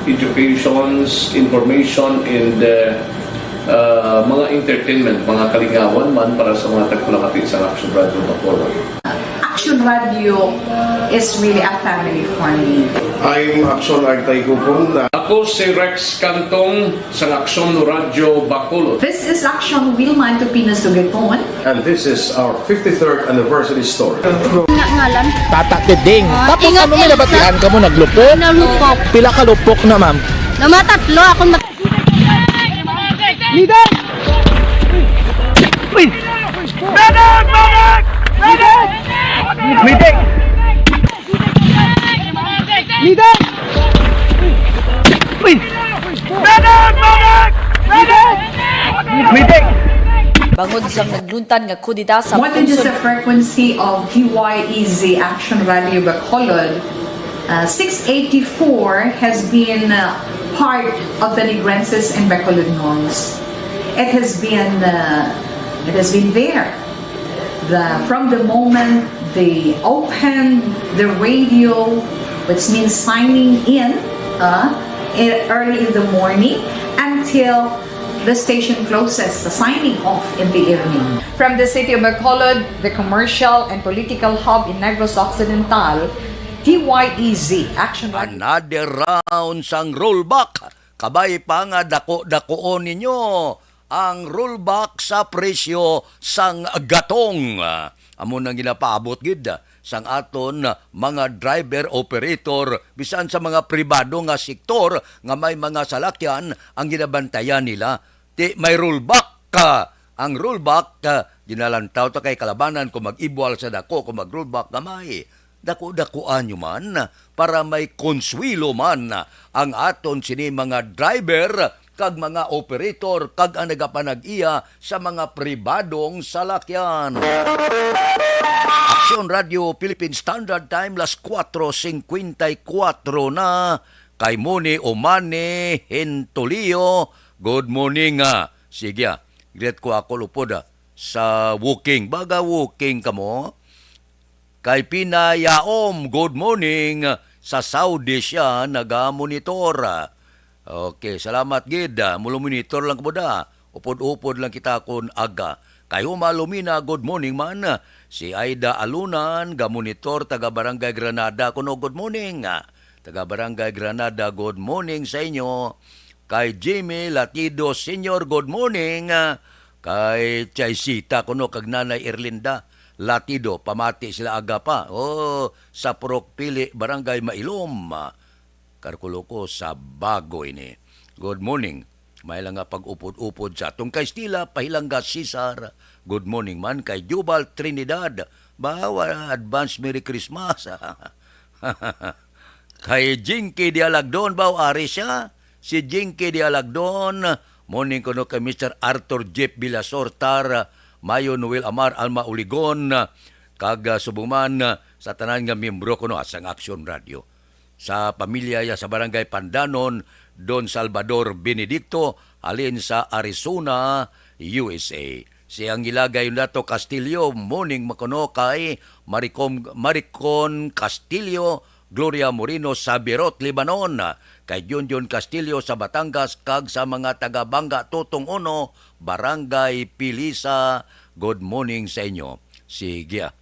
educations, information, and uh, uh, mga entertainment, mga kalingawan man para sa mga tagpalamati sa Action Radio Bacolod. Action Radio is really a family for me. I'm Action Artay Kupon. Ako si Rex Cantong sa Action Radio Bacolod. This is Action Wilma Antupina Sugaton. And this is our fifty-third anniversary story. Nga ngalan. Tata Tiding. Ah, Tapos ingat ano may Elsa. Nabatian ka mo naglupok? Nalupok. Pila ka lupok na, ma'am? Namatatlo ako. Mat- Leader! Uy! Medic! Medic! Medic! Leader! Uy! Medic! Medic! Medic! Bangod sang nagluntan nga kudeta sa What is pungsod the frequency of D Y E Z Action Radio Bacolod? Uh, six eighty-four has been uh, part of the Negrenses and Bacolodnons. It has been, uh, it has been there. The, from the moment they open the radio, which means signing in, uh, e- early in the morning, until the station closes, the signing off in the evening. From the city of Bacolod, the commercial and political hub in Negros Occidental, T Y E Z, Action Radio. Another round sang rollback. Kabay pa nga dako-dakoon ninyo ang rollback sa presyo sang gatong. Amo nang ginapaabot gid sang aton mga driver operator bisan sa mga pribado nga sektor nga may mga salakyan ang ginabantayan nila. Ti may rollback ka. Ang rollback, ah, ginalantaw ta kay kalabanan kung mag-ibwal sa dako, kung mag-rollback gamay. Dako-dakuan nyo man para may konswelo man ang aton sini mga driver kag mga operator kag ang nagapanag-iya sa mga pribadong salakyan. Aksyon Radio Philippine Standard Time, las kuatro singkwenta y kuatro na. Kay Moni Umani Hintulio, good morning, ah. Sige, ah. Greet ko ako lupod, ah, sa walking. Baga walking ka mo? Kay Pina Yaom, good morning. Sa Saudi siya nagamonitor. Okay, salamat gid. Mulo-monitor lang ko da. Upod-upod lang kita kon aga. Kay Huma Lumina, good morning man. Si Aida Alunan, gamonitor, taga Barangay Granada, kuno good morning. Taga Barangay Granada, good morning sa inyo. Kay Jimmy Latido Senior, good morning. Kay Chaisita kuno kag Nanay Erlinda Latido, pamati sila aga pa. Oh, sa Purok Pili, Barangay Mailom. Karkulo ko sa bago ini. Good morning. May lang nga pag-upod-upod sa atong kay Stila Pahilangga Cesar. Good morning man kay Jubal Trinidad. Bawa, advance Merry Christmas. Kay Jinky Dialagdon, baw ari siya. Si Jinky Dialagdon, morning kuno kay Mister Arthur Jeff Villasor, Tar, Mayo Noel Amar, Alma Uligon, kag, ah, subong man, ah, sa tanan nga miyembro kuno, ah, sang Action Radio. Sa pamilya ya sa Barangay Pandanon, Don Salvador Benedicto, halin sa Arizona, U S A. Si Angela Gayunato Castillo, morning man kuno kay Maricom, Maricon Castillo, Gloria Moreno sa Beirut, Lebanon, kay Junjun Castillo sa Batangas, kag sa mga taga Banga Tutong Uno, Barangay Pilisa. Good morning sa inyo. Sige, ah.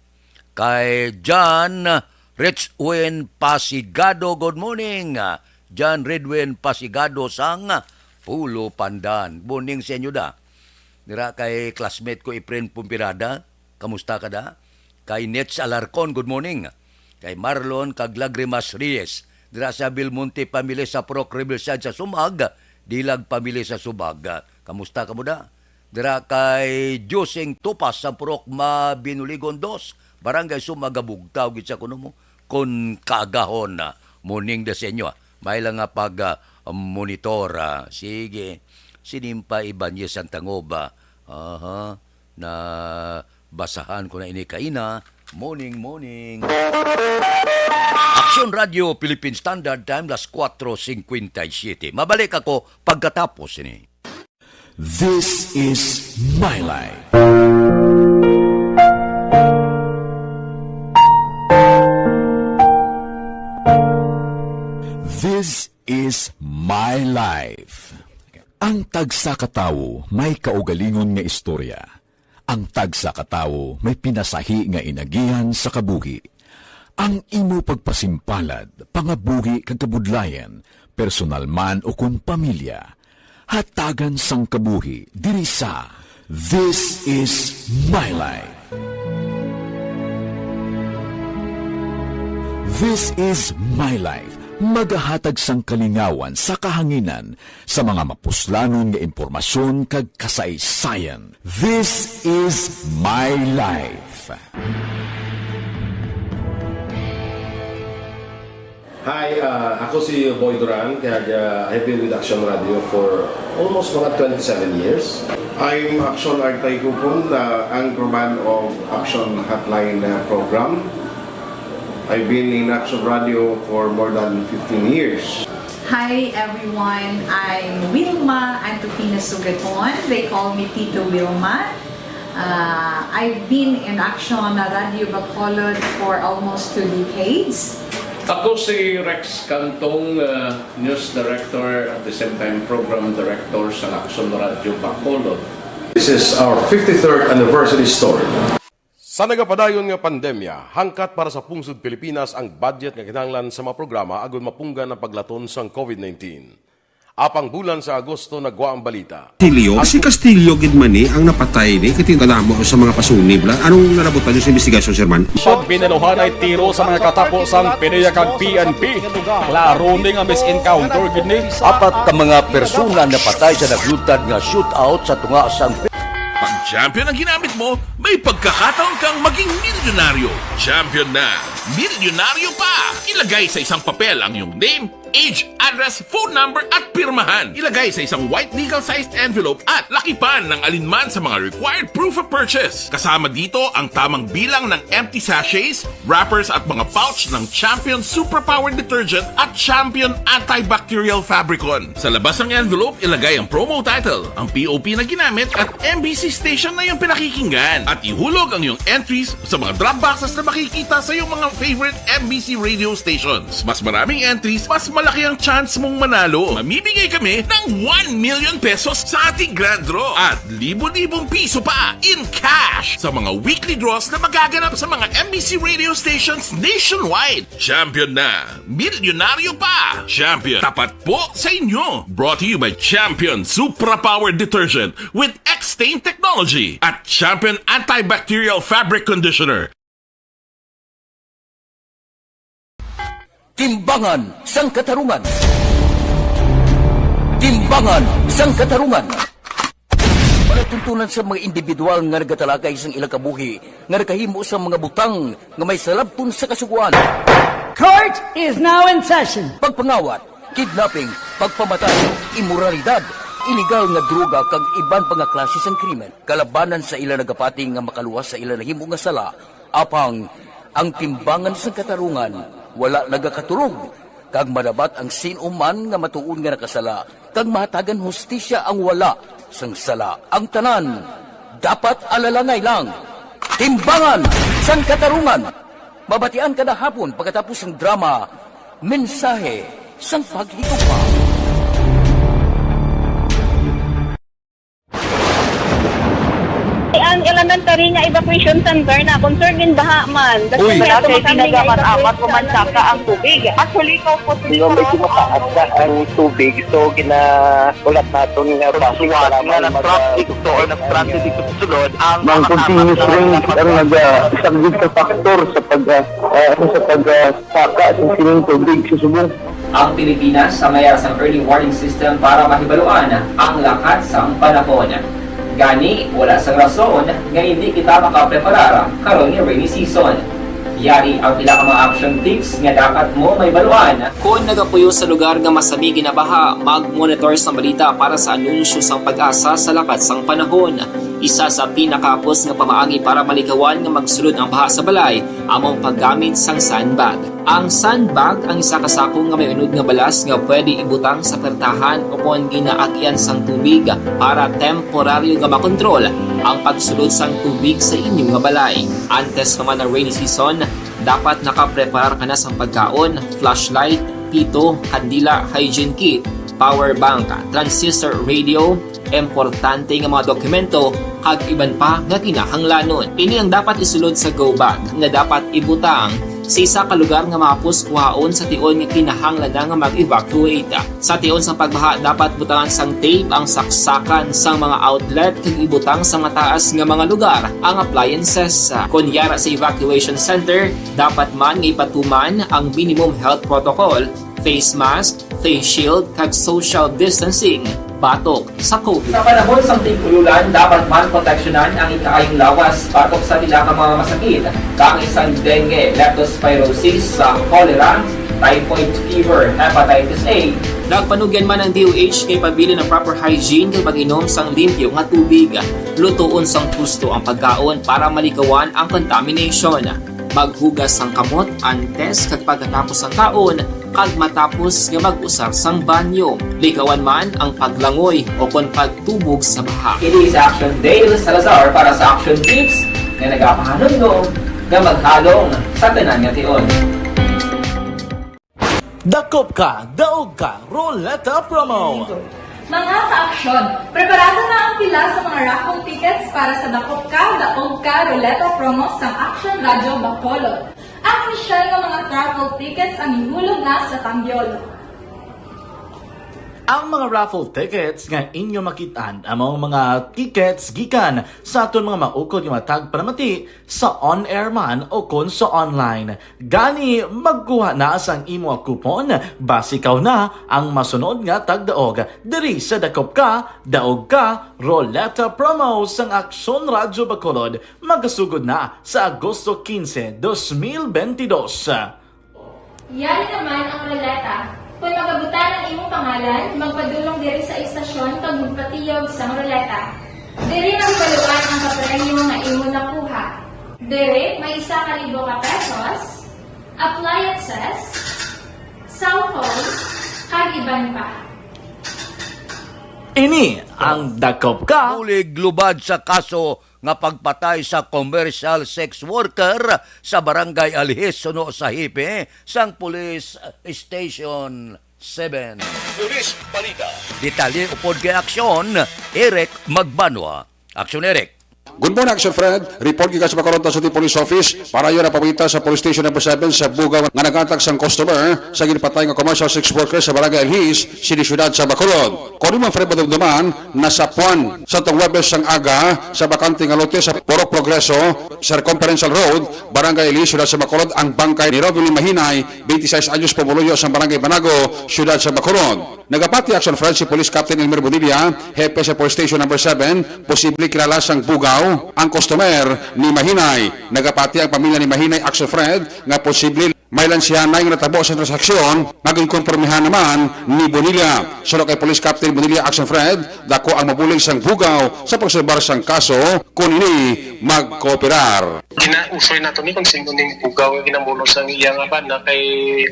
Kay John Richwin Pasigado, good morning. John Redwin Pasigado sang Pulo Pandan. Morning sa inyo da. Dira kay classmate ko, Efren Pumpirada. Kamusta ka da? Kay Nets Alarcon, good morning. Kay Marlon kag Lagrimas Reyes. Dira sa Belmonte family sa Purok Riverside sa Sumag, Dilag family sa Sumag. Kamusta ka mo da? Dira kay Josing Tupas sa Purok Mabinuligon dos, Barangay Sumag, Bugtaw gid sa kuno mo. Kon kaagahon na, morning da sa inyo, ah. May lang nga pag, ah, monitor, ah. Sige. Sinimpa Ibanez ang tangob, ah. Aha. Na basahan ko na ini kaina. Morning, morning. Aksyon Radio Philippine Standard Time, las kuatro singkwenta y siyete. Mabalik ako pagkatapos ini. This is My Life. This is My Life. Ang tagsa ka tawo may kaugalingon nga istorya. Ang tagsa ka tawo may pinasahi nga inagihan sa kabuhi. Ang imo pagpasimpalad, pangabuhi kag kabudlayan, personal man o kon pamilya, hatagan sang kabuhi diri sa This Is My Life. This Is My Life, magahatag sang kalingawan sa kahanginan sa mga mapuslanon nga impormasyon kag kasaysayan. This is my life. Hi, ah, ako si Boy Duran, kag, ah, I've been with Action Radio for almost mga twenty-seven years. I'm Action Artay Kupon, the anchorman of Action Hotline, ah, program. I've been in Action Radio for more than fifteen years. Hi everyone, I'm Wilma Antupina Sugaton. They call me Tito Wilma. Uh, I've been in Action Radio Bacolod for almost two decades. Ako si Rex Cantong, uh, news director, at the same time program director sa Action Radio Bacolod. This is our fifty-third anniversary story. Sa nagapadayon nga pandemya, hangkat para sa pungsod Pilipinas ang budget nga kinahanglan sa mga programa agud mapunggan ang paglaton sang COVID nineteen. Apang bulan sa Agosto nagwa ang balita. Castillo, si Castillo gid man ni ang napatay ni, kay tingala mo sa mga pasunib la. Anong nalabutan niyo sa investigasyon, Sir Man? Pag binaluhanay tiro sa mga katapo sang PDEA kag P N P, klaro ni nga mis-encounter gid ni. Apat ka mga persona napatay sa naglutad nga shootout sa tunga sang Pag champion ang ginamit mo, may pagkakataon kang maging milyonaryo. Champion na! Milyonaryo pa! Ilagay sa isang papel ang iyong name, age, address, phone number, at pirmahan. Ilagay sa isang white legal-sized envelope at lakipan ng alinman sa mga required proof of purchase. Kasama dito ang tamang bilang ng empty sachets, wrappers, at mga pouch ng Champion Superpower Detergent at Champion Antibacterial Fabricon. Sa labas ng envelope, ilagay ang promo title, ang P O P na ginamit, at M B C station na iyong pinakikinggan. At ihulog ang iyong entries sa mga drop boxes na makikita sa iyong mga favorite M B C radio stations. Mas maraming entries, mas malaki ang chance mong manalo. Mamimigay kami ng one million pesos sa ating grand draw at libo-libong piso pa in cash sa mga weekly draws na magaganap sa mga M B C radio stations nationwide. Champion na! Milyonaryo pa! Champion, tapat po sa inyo! Brought to you by Champion Supra Power Detergent with X-Stain Technology at Champion Antibacterial Fabric Conditioner. Timbangan sang Katarungan. Timbangan sang Katarungan. Palatuntunan sa mga individual nga nagatalakay sang ilang kabuhi nga nakahimo sang mga butang nga may salabton sa Kasugoan. Court is now in session. Pagpangawat, kidnapping, pagpamatay, imoralidad, iligal nga droga kag iban pa nga klase sang krimen kalabanan sa ila nagapati nga makaluwas sa ila nahimo nga sala. Apang ang Timbangan sang Katarungan wala nagakaturog, kag madabat ang sin-o man nga matuod nga nakasala, kag mahatagan hustisya ang wala sang sala. Ang tanan dapat alalangay lang. Timbangan sang Katarungan. Mabatian kada hapon pagkatapos sang drama, Mensahe sang Paghigugma. Ang elementary nga evacuation center na concerned in baha man. Uy. Malaki, kinagaman amat human saka ang tubig. Actually, ikaw po, Di ba, medyo mataas na ang tubig, so ginaulat naton nga base nga nag-transit to or nag-transit dito sa sulod ang mga continuous rain ang nag-, ah, isa gid ka factor sa pag, ah, ah, sa pag, ah, saka sa sining tubig sa subong. Ang Pilipinas sa mayara sang early warning system para mahibaluan ang lakat sang panahon. Gani, wala sang rason nga hindi kita makapreparar karon nga rainy season. Yari ang pila ka mga action tips nga dapat mo mahibaluan. Kon nagapuyo sa lugar nga masami ginabaha, mag-monitor sang balita para sa anunsyo sang PAGASA sa lakat sang panahon. Isa sa pinakahapos nga pamaagi para malikawan nga magsulod ang baha sa balay amo ang paggamit sang sandbag. Ang sandbag ang isa ka sako nga may unod nga balas nga pwede ibutang sa pertahan upon ginaagian sang tubig para temporaryo nga makontrol ang pagsulod sang tubig sa inyo nga balay. Antes pa man ang rainy season, dapat nakapreparar ka na sang pagkaon, flashlight, pito, kandila, hygiene kit, power bank, transistor radio, importante nga mga dokumento, kag iban pa nga kinahanglanon. Ini ang dapat isulod sa go bag nga dapat ibutang sa isa ka lugar nga mahapos kuhaon sa tion nga kinahanglan na nga mag-evacuate. Sa tion sang pagbaha, dapat butangan sang tape ang saksakan sang mga outlet kag ibutang sa mataas nga mga lugar ang appliances. Kon yara sa evacuation center, dapat man nga ipatuman ang minimum health protocol, face mask, face shield, kag social distancing batok sa COVID. Sa panahon sang tig-ululan, dapat man proteksyonan ang ikaayong lawas batok sa pila ka mga masakit, kaangay sang dengue, leptospirosis, sa cholera, typhoid fever, hepatitis A. Nagpanugyan man ang D O H nga ipabilin ang proper hygiene kag pag-inom sang limpyo nga tubig. Lutoon sang husto ang pagkaon para malikawan ang contamination. Maghugas sang kamot antes kag pagkatapos sang kaon, Pag matapos nga mag-usar sang banyo, ligawan man ang paglangoy o kon pagtubog sa baha. Ini sa Action Dale Salazar para sa Action Tips nga nagapahanumdom nga maghalong sa tanan nga tion. Dakop ka, daog ka, Roleta Promo! Mga ka-aksyon, preparado na ang pila sa mga raffle tickets para sa Dakop Ka, Daog Ka, Roleta Promo sang Action Radio Bacolod. Ang inisyal nga mga raffle tickets ang ihulog na sa Tambiola. Ang mga raffle tickets nga inyo makit-an amo ang mga tickets gikan sa aton mga maukod nga mga tagpalamati sa on-air man o kon sa online. Gani, magkuha na sang imo coupon, basi ikaw na ang masunod nga tagdaog diri sa Dakop Ka, Daog Ka, Roleta Promo sang Aksyon Radyo Bacolod, magasugod na sa Agosto quince, dos mil veintidós. Yari naman ang roleta. Kung magabutan ang imong pangalan, magpadulong diri sa istasyon kag magpatiyog sang roleta. Diri mahibaluan ang kapremyo nga imo nakuha. Diri may isa ka libo ka pesos, appliances, cellphone, kag iban pa. Ini ang Dakop Ka. Bulig lubad sa kaso nga pagpatay sa commercial sex worker sa Barangay Alhis, suno sa hipi sang police station seven. Police Balita. Detalye upod kay Aksyon, Eric Magbanwa. Aksyon, Eric. Good morning, Action Fred. Report gikan sa Bacolod City Police Office para yun ang pamita sa Police Station Number seven sa Bugaw nga naghatag sang customer sa ginpatay nga commercial sex worker sa Barangay Alhis, City Syudad sa Bacolod. Kuno man, Fred, madumduman, nasapuan sa tong Webes sang aga sa bakante nga lote sa Purok Progreso, Circumferential Road, Barangay Alhis, Syudad sa Bacolod, ang bangkay ni Rovelyn Mahinay, twenty-six anyos, pumuluyo sa Barangay Banago, Syudad sa Bacolod. Nagapati, Action Fred, si Police Captain Elmer Bonilla, hepe sa Police Station Number seven, posible kilala sang Bugaw ang customer ni Mahinay. Nagapati ang pamilya ni Mahinay, Action Fred, nga posible may lansyahanay nga natabo sa transaksyon nga ginkonpormihan naman ni Bonilla. Suno kay Police Captain Bonilla, Action Fred, dako ang mabulig sang Bugaw sa pagsulbar sang kaso kon ini magkooperar. Ginausoy nato ni kung sino ning Bugaw nga ginamuno sang iya nga bana, kay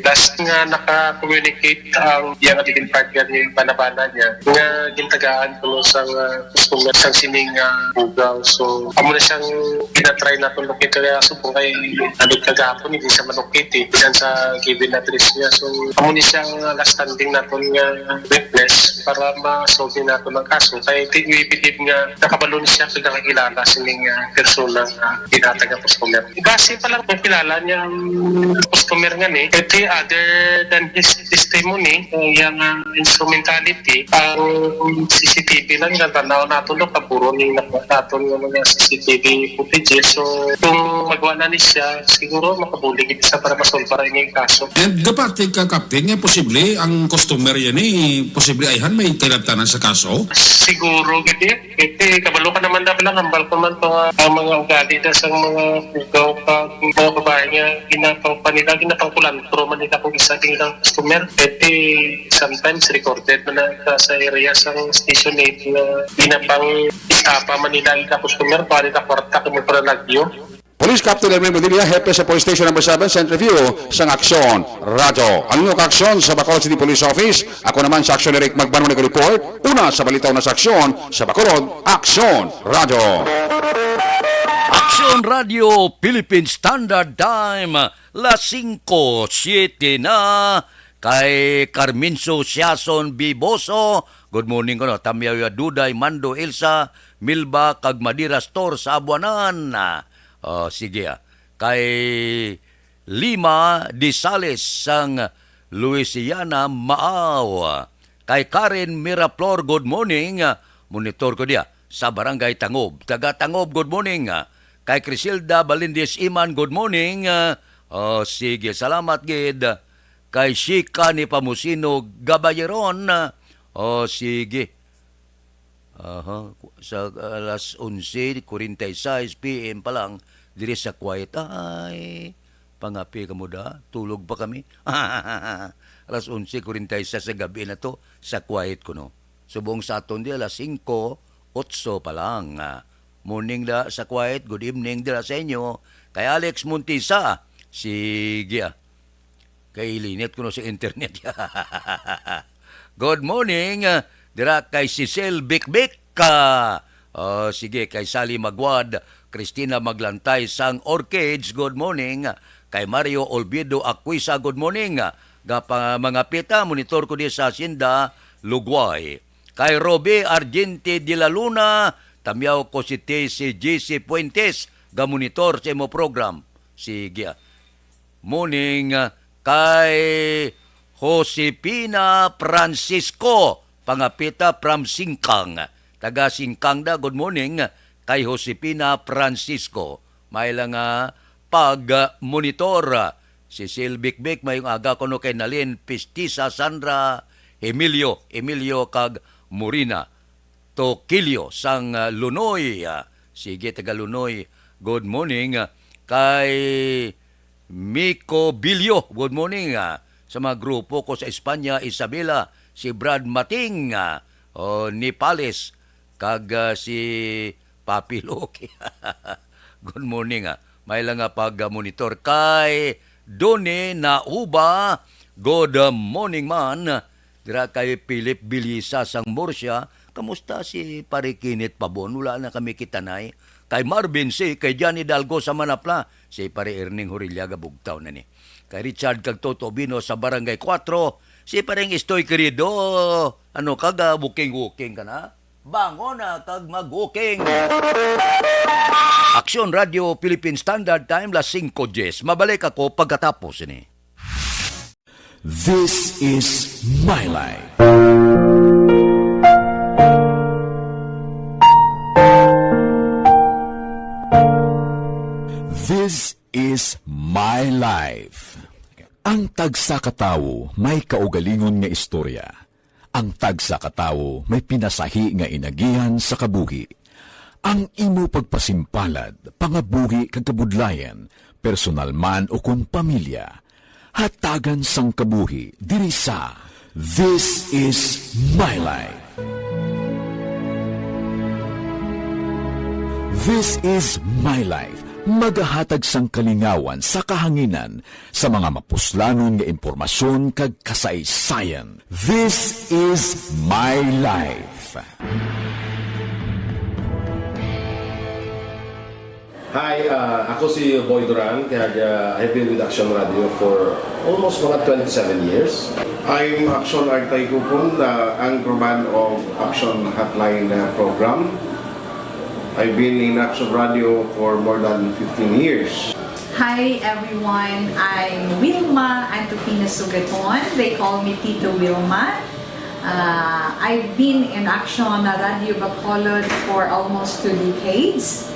last nga naka-communicate ang iya nga living partner ni banabana niya nga gintagaan kuno sang, ah, customer sang sining, ah, Bugaw. So, amo na siyang ginatry naton locate kaya subong kay abot kagahapon hindi siya malocate, eh, bisan sa given address niya. So, amo ni siya ang last standing naton nga witness para ma-solve naton ang kaso. Kay ti-, we believe nga nakabalo ni siya kag nakakilala sining, ah, persona nga ginhatag nga customer. Base pa lang kung kilala niya ang customer nga ni, kay other than his testimony, ang iyang, ah, instrumentality, ang C C T V lang nga tanaw naton, no, kaburo ni nakuha naton nga mga C C T V footages. So, kung magwa na ni siya, siguro makabulig gid siya para masolbar ang ining kaso. And dapat ka, Captain, nga posible ang customer yan eh, posible ayhan may kailabtanan sa kaso? Siguro gid, eh. Kasi kabalo ka naman na lang, hambal ko man to, ah, ang mga ugali na sa mga Bugaw pa, mga babae nga ginapangpanila, ginapangkulantro man nila kung isa din ang customer. Kasi sometimes recorded man na sa, sa area sa Station eight nga ginapang-estafa man nila ang customer, kuha nila kwarta kung may panalagyo. Police Captain Erwin Bonilla, hepe sa Police Station Number seven, sa interview sang Aksyon Radyo. Ang inyo kaaksyon sa Bacolod City Police Office, ako naman sa Aksyon Eric Magbanwa nag-report. Una sa balita, una sa aksyon sa Bacolod, Aksyon Radyo. Aksyon Radio Philippine Standard Time, las singko siete na. Kay Carmencio Siason Biboso, good morning kuno. Tamyaw ya Duday, Mando, Elsa, Milba, kag Madira Store sa Abuanan. Oh, sige, ah. Kay Lima Disales sang Louisiana, Maaw. Kay Karen Miraflor, good morning. Monitor ko diya sa Barangay Tangob. Taga Tangob, good morning. Kay Criselda Balindes Iman, good morning. Oh, sige, salamat gid. Kay Shika ni Pamusino Gabayeron. Oh, sige. Aha, sa alas onse kuwarenta y seis P M pa lang, diri sa quiet. Ay, pangapi ka mo da, tulog pa kami. Alas onse kuwarenta y seis sa gabi na to, sa quiet kuno. Subong sa aton di, alas singko, otso pa lang. Ah, morning da sa quiet, good evening dira sa inyo. Kay Alex Montisa, sige, ah. Kay linit kuno sa internet. Good morning, ah, dira kay Cecil Bikbik. Ah, oh, sige, kay Sally Magwad, Christina Maglantay sang Orchids, good morning. Kay Mario Olvido Aquisa, good morning. Ga pa, mga pita, monitor ko di sa Hacienda, Lugway. Kay Roby Argente de la Luna, tamyaw ko si T C J C Fuentes, ga monitor sa imo program. Sige, ah. Morning, ah, kay Josefina Francisco, pangapita from Singkang. Taga Singkang da, good morning, kay Josefina Francisco. May lang nga pag-monitor. Si Sil Bikbik, mayong aga kuno kay Nalin Pistisa, Sandra, Emilio, Emilio kag Morina Tokilio sang, ah, Lunoy. Ah, sige, taga Lunoy. Good morning, ah, kay Miko Bilyo. Good morning, ah, sa mga grupo ko sa Espanya, Isabela, si Brad Mating, ah, o Nipales, kag, ah, si Papi Loki. Good morning, ah. May lang nga pag-monitor kay Doni Nauba. Good morning, man. Dira kay Philip Bilisa sang Murcia, kamusta si Pare Kenneth Pabon? Wala na kami kitanay. Kay Marvin C, kay Johnny Dalgo sa Manapla, si Pare Erning Horillaga bugtaw na ni. Kay Richard kag Toto Bino sa Barangay Cuatro, si Pareng Estoy Querido, ano ka ga, walking-walking ka na? Bangon na kag mag-walking. Aksyon Radio Philippine Standard Time, las singko diyes. Mabalik ako pagkatapos ini. This is my life. This is my life. Ang tagsa ka tawo may kaugalingon nga istorya. Ang tagsa ka tawo may pinasahi nga inagihan sa kabuhi. Ang imo pagpasimpalad, pangabuhi kag kabudlayan, personal man ukon pamilya, hatagan sang kabuhi diri sa This Is My Life. This Is My Life, magahatag sang kalingawan sa kahanginan sa mga mapuslanon nga impormasyon kag kasaysayan. This Is My Life. Hi, uh, ako si Boy Duran, kag, uh, I've been with Action Radio for almost mga twenty-seven years. I'm Action Artay Kupon, the anchorman of Action Hotline, uh, program. I've been in Action Radio for more than fifteen years. Hi everyone, I'm Wilma Antupina Sugaton. They call me Tito Wilma. Uh, I've been in Action Radio Bacolod for almost two decades.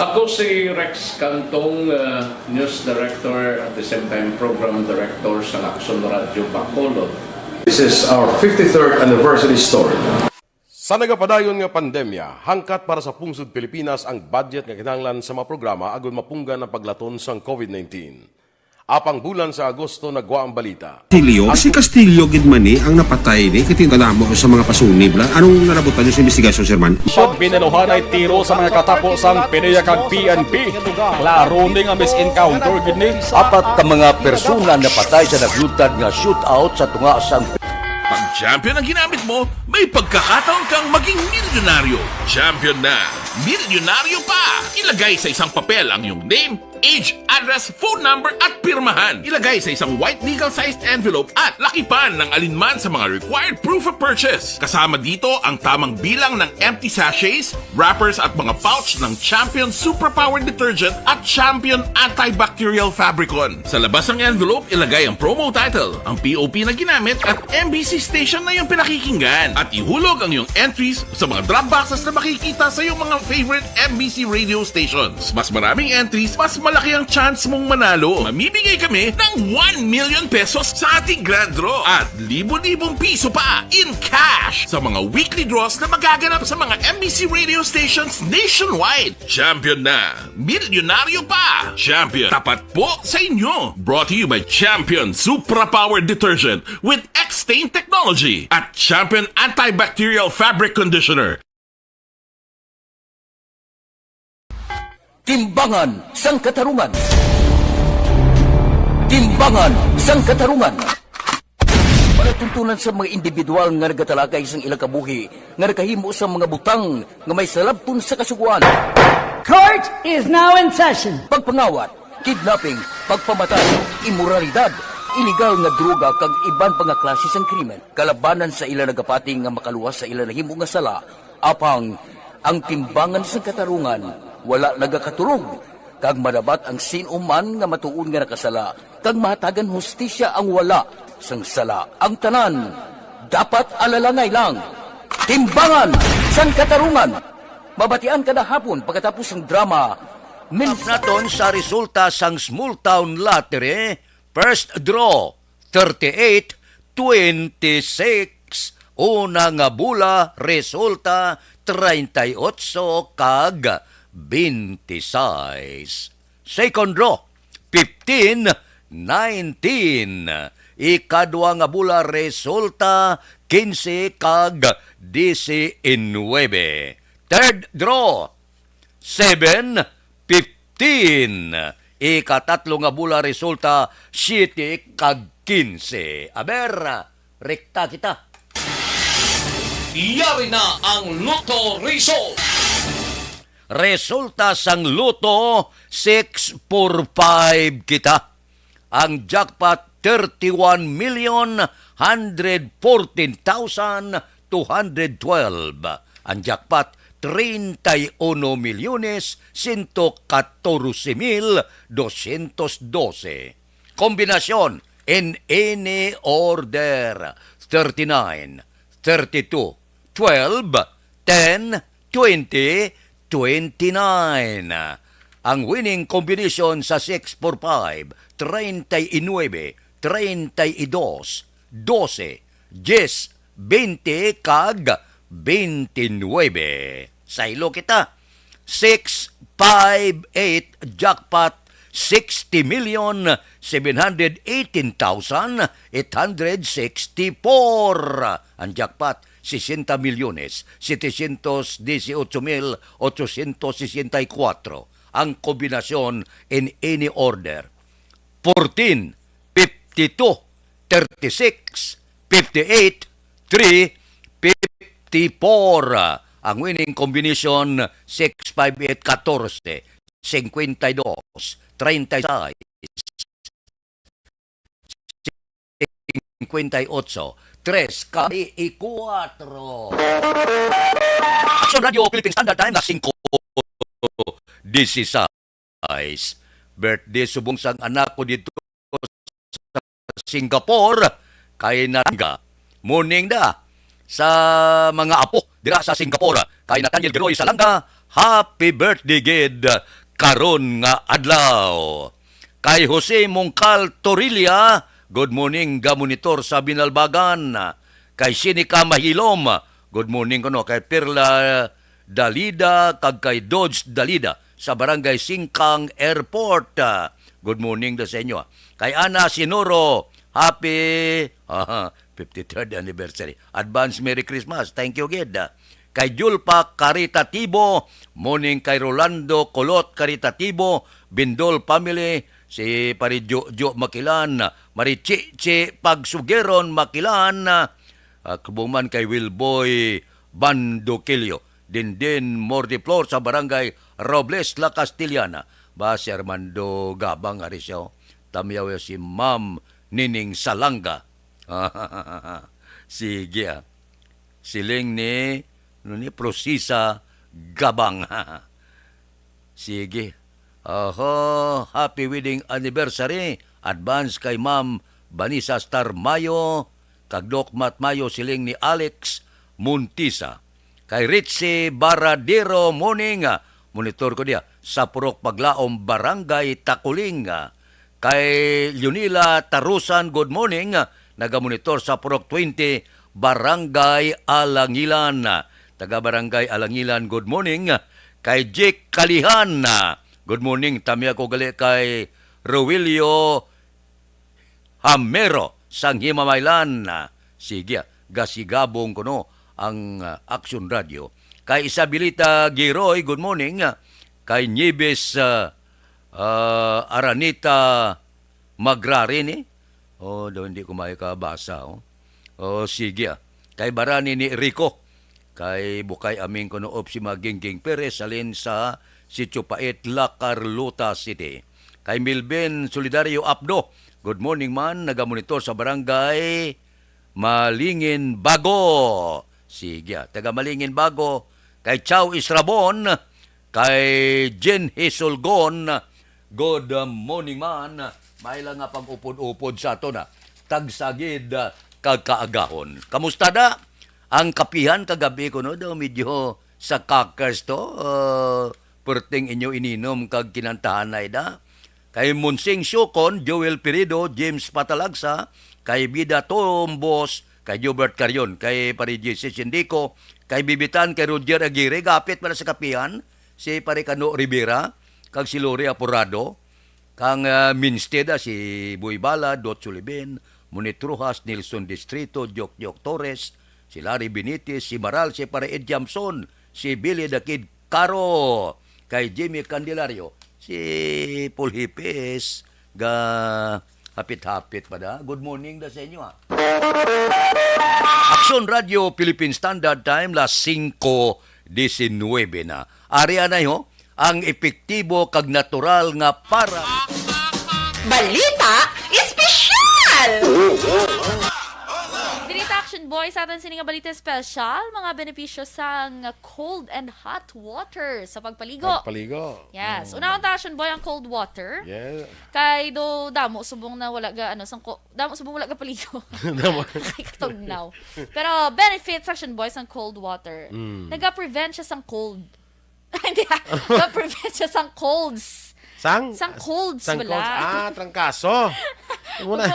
Ako si Rex Cantong, uh, news director at the same time program director sa Action Radio Bacolod. This is our fifty-third anniversary story. Sa nagapadayon nga pandemya, hangkat para sa pungsod Pilipinas ang budget nga kinahanglan sa mga programa agud mapunggan ang paglaton sang COVID nineteen. Apang bulan sa Agosto nagwa ang balita. Castillo? Si Castillo gid man ni ang napatay ni, kay tingala mo sa mga pasunib la. Anong nalabutan niyo sa investigasyon, Sir Man? Pag binaluhanay tiro sa mga katapo sang PDEA kag P N P. Klaro ni nga mis-encounter gid ni. Apat ka mga persona napatay sa nagluntad nga shootout sa tunga sang Pag champion ang ginamit mo, may pagkakataon kang maging milyonaryo. Champion na, milyonaryo pa! Ilagay sa isang papel ang iyong name, age, address, phone number, at pirmahan. Ilagay sa isang white legal-sized envelope at lakipan ng alinman sa mga required proof of purchase. Kasama dito ang tamang bilang ng empty sachets, wrappers at mga pouch ng Champion Superpower Detergent at Champion Antibacterial Fabricon. Sa labas ng envelope, ilagay ang promo title, ang P O P na ginamit at M B C station na iyong pinakikinggan. At ihulog ang iyong entries sa mga drop boxes na makikita sa iyong mga favorite M B C radio stations. Mas maraming entries, mas malaki ang chance mong manalo. Mamimigay kami ng one million pesos sa ating grand draw at libo-libong piso pa in cash sa mga weekly draws na magaganap sa mga M B C radio stations nationwide. Champion na! Milyonaryo pa! Champion, tapat po sa inyo! Brought to you by Champion Supra Power Detergent with X-Stain Technology at Champion Antibacterial Fabric Conditioner. Timbangan sang Katarungan. Timbangan sang Katarungan. Palatuntunan sa mga individual nga nagatalakay sang ilang kabuhi nga nakahimo sa mga butang nga may salabton sa Kasugoan. Court is now in session. Pagpangawat, kidnapping, pagpamatay, imoralidad, iligal nga droga kag iban pa nga klase sang krimen kalabanan sa ila nagapati nga makaluwas sa ila nahimo nga sala. Apang ang Timbangan sang Katarungan wala nagakaturog, kag madabat ang sin-o man nga matuod nga nakasala, kag mahatagan hustisya ang wala sang sala. Ang tanan dapat alalangay lang. Timbangan sang Katarungan, mabatian kada hapon pagkatapos sang drama. Min- Tap naton sa resulta sang Small Town Lottery. First draw, thirty-eight, twenty-six. Una nga bola, resulta, treinta y ocho kag twenty-six. Second draw, fifteen, nineteen. Ikadwa nga bola, resulta, quince kag diecinuebe. Third draw, seven, fifteen. Ikatatlo nga bola, resulta, siete kag quince. Aber, rekta kita. Yari na ang Lotto Result. Resulta sang Lotto, six four five kita. Ang jackpot, thirty-one million hundred fourteen thousand two hundred twelve. Ang jackpot, treinta y uno milyones ciento catorce mil doscientos doce. Kombinasyon in any order, thirty-nine, thirty-two, twelve, ten, twenty, twenty-nine. Ang winning combination sa six four five, treinta y nuebe, treinta y dos, doce, diyes, twenty, kag twenty-nine. Saylo kita. Six five eight jackpot, sixty million seven hundred eighteen thousand eight hundred sixty-four. Ang jackpot, sesenta milyones setecientos dieciocho mil ochocientos sesenta y cuatro. Ang kombinasyon in any order, fourteen, fifty-two, thirty-six, fifty-eight, three, fifty-four. Ang winning combination, six five eight, catorce, cincuenta y dos, treinta y seis, cincuenta y ocho, tres, kag y cuatro. Action Radio Philippine Standard Time na singko dieciséis. Birthday subong sang anak ko dito sa Singapore, kay Natanga. Morning da sa mga apo dira sa Singapore, kay Nathaniel Geroy Salanga. Happy birthday gid karon nga adlaw. Kay Jose Mongcal Torilla, good morning, ga monitor sa Binalbagan. Kay Sinica Mahilom, good morning kuno. Kay Perla Dalida kag kay Dodge Dalida sa Barangay Singkang Airport. Ah, good morning da sa inyo, ah. Kay Ana Sinoro, happy, ah, fifty-third anniversary. Advance Merry Christmas. Thank you gid, ah. Kay Julpa Caritativo, morning kay Rolando Colot Caritativo, Bindol family, si Pare Jojo Makilan, Marichichi Pagsugeron Makilan, ah, kabuman kay Wilboy Bandoquillo, Dindin Mordiflor sa Barangay Robles, La Castellana. Ba, si Armando Gabang, ari siya, oh. Tamyaw si Ma'am Nining Salanga. Sige, ah. Siling ni, ano ni, Prosisa Gabang. Sige. Oho, happy wedding anniversary. Advance kay Ma'am Vanessa Star Mayo, kag Doc Matt Mayo, siling ni Alex Montisa. Kay Richie Baradero, morning, ah, monitor ko diya sa Purok Paglaom, Barangay Takuling, ah. Kay Leonila Tarusan, good morning, ah, nagamonitor sa Purok twenty, Barangay Alangilan. Taga Barangay Alangilan, good morning. Kay Jake Kalihan, ah, good morning. Tamya ko gali kay Roelio Hamero sang Himamaylan. Sige, ah, gasigabong kuno ang, ah, Action Radio. Kay Isabelita Giroy, good morning. Kay Nieves, ah, ah, Aranita, Magrari ni? Oh, do hindi ko makabasa, oh. Oh, sige, ah. Kay Barani ni Rico. Kay Bukay Aming kuno, Opsi Magingging Perez, halin sa Sitio Pait, La Carlota City. Kay Milben Solidario Apdo, "Good morning, man. Nagamonitor sa barangay Malingin Bago." Sige, ah, taga Malingin Bago. Kay Chow Israbon, kay Jen Hisulgon, "Good morning, man. May lang nga pag-upod-upod sa aton, ah. Tagsagid, ah, kag kaagahon. Kamusta da? Ang kapihan kagabi ko, no, daw medyo sa kakers to. Ah, perting inyo ininom kag kinantahanay da." Kay Monsing Siokon, Joel Pirido, James Patalagsa, kay Bida Tombos, kay Jobert Carion, kay Pare J C Sindico, kay Bibitan, kay Roger Aguirre, gapit pala sa kapihan, si Pare Kano Rivera, kag si Lori Aporado, kang, ah, Minstead, ah, si Boy Bala, Dot Sulibin, Monit Rojas, Nelson Distrito, Jok Jok Torres, si Larry Benitez, si Maral, si Pare Ed Jamson, si Billy the Kid Caro, kay Jimmy Candelario, si Paul Hipis, ga hapit-hapit pa da. Good morning da sa inyo, ha. Aksyon Radio Philippine Standard Time, las singko diecinuebe na. Ari anay ho, ang epektibo kag natural nga para Balita Espesyal! Diri ta, Action Boy, sa aton sini nga balita espesyal, mga benepisyo sang cold and hot water sa pagpaligo. Pagpaligo. Yes. Mm. Unahon ta, Action Boy, ang cold water. Yeah. Kay do damo subong na wala ga, ano, sang ko-, damo subong wala ga paligo. Damo. Nakikatugnaw. Pero benefits, Action Boy, sang cold water. Mm. Naga-prevent siya sang cold. Hindi, ah. Naga-prevent siya sang colds. Sang? Sang colds, sang bala. Colds. Ah, trangkaso. Ano na?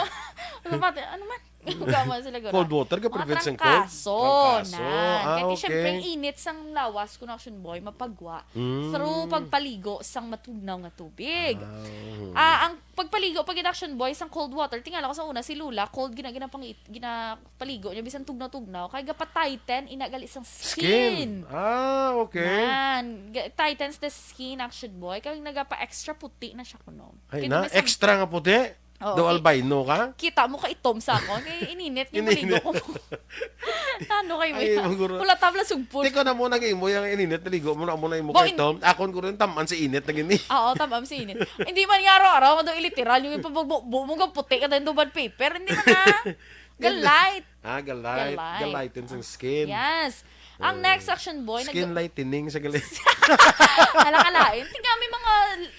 Ano ba? Ano man? Gama sila gura. Cold water ka prevent sang cold? Trangkaso. Trangkaso. Ah, okay. Kaya siyempre, ang init sang lawas, kuno, Action Boy, mapagwa. Mm. Through pagpaligo sang matugnaw nga tubig. Ah, mhm. Ah, ang pagpaligo, pag Action Boy, sang cold water, tingala ko sa una, si Lola, cold, gina-, ginapang-, ginapaligo niya, bisan tugnaw-tugnaw, kay gapa-tighten, ina gali sang skin. Skin. Ah, okay. Nan, ga-, tightens the skin, Action Boy, kay nagapa-extra puti na siya kuno. Ay, kay na, may sang- extra nga puti? Oo, daw ki-, albino ka? Kita mo ka itom sa ako. Kay ininit nga Ininit. Maligo ko. Ano kayo? Ay, yan? Maguro. Wala tabla sugpon. Di ko na mo nag-imo yung ininit, naligo mo na mo na imo Bo, kay in- Tom. Akon ko rin, taman si init na gini. Oo, taman si init. Hindi man nga araw-araw, nga daw iliteral, yung ipabugbo mo nga puti ka dahil duman paper. Hindi man na. Galight. Ah, galight. Galight. Galighten sang skin. Yes. Ang, eh, next, Action Boy, skin nag- lightening sa gali. Hala, kalain. Tingnan, may mga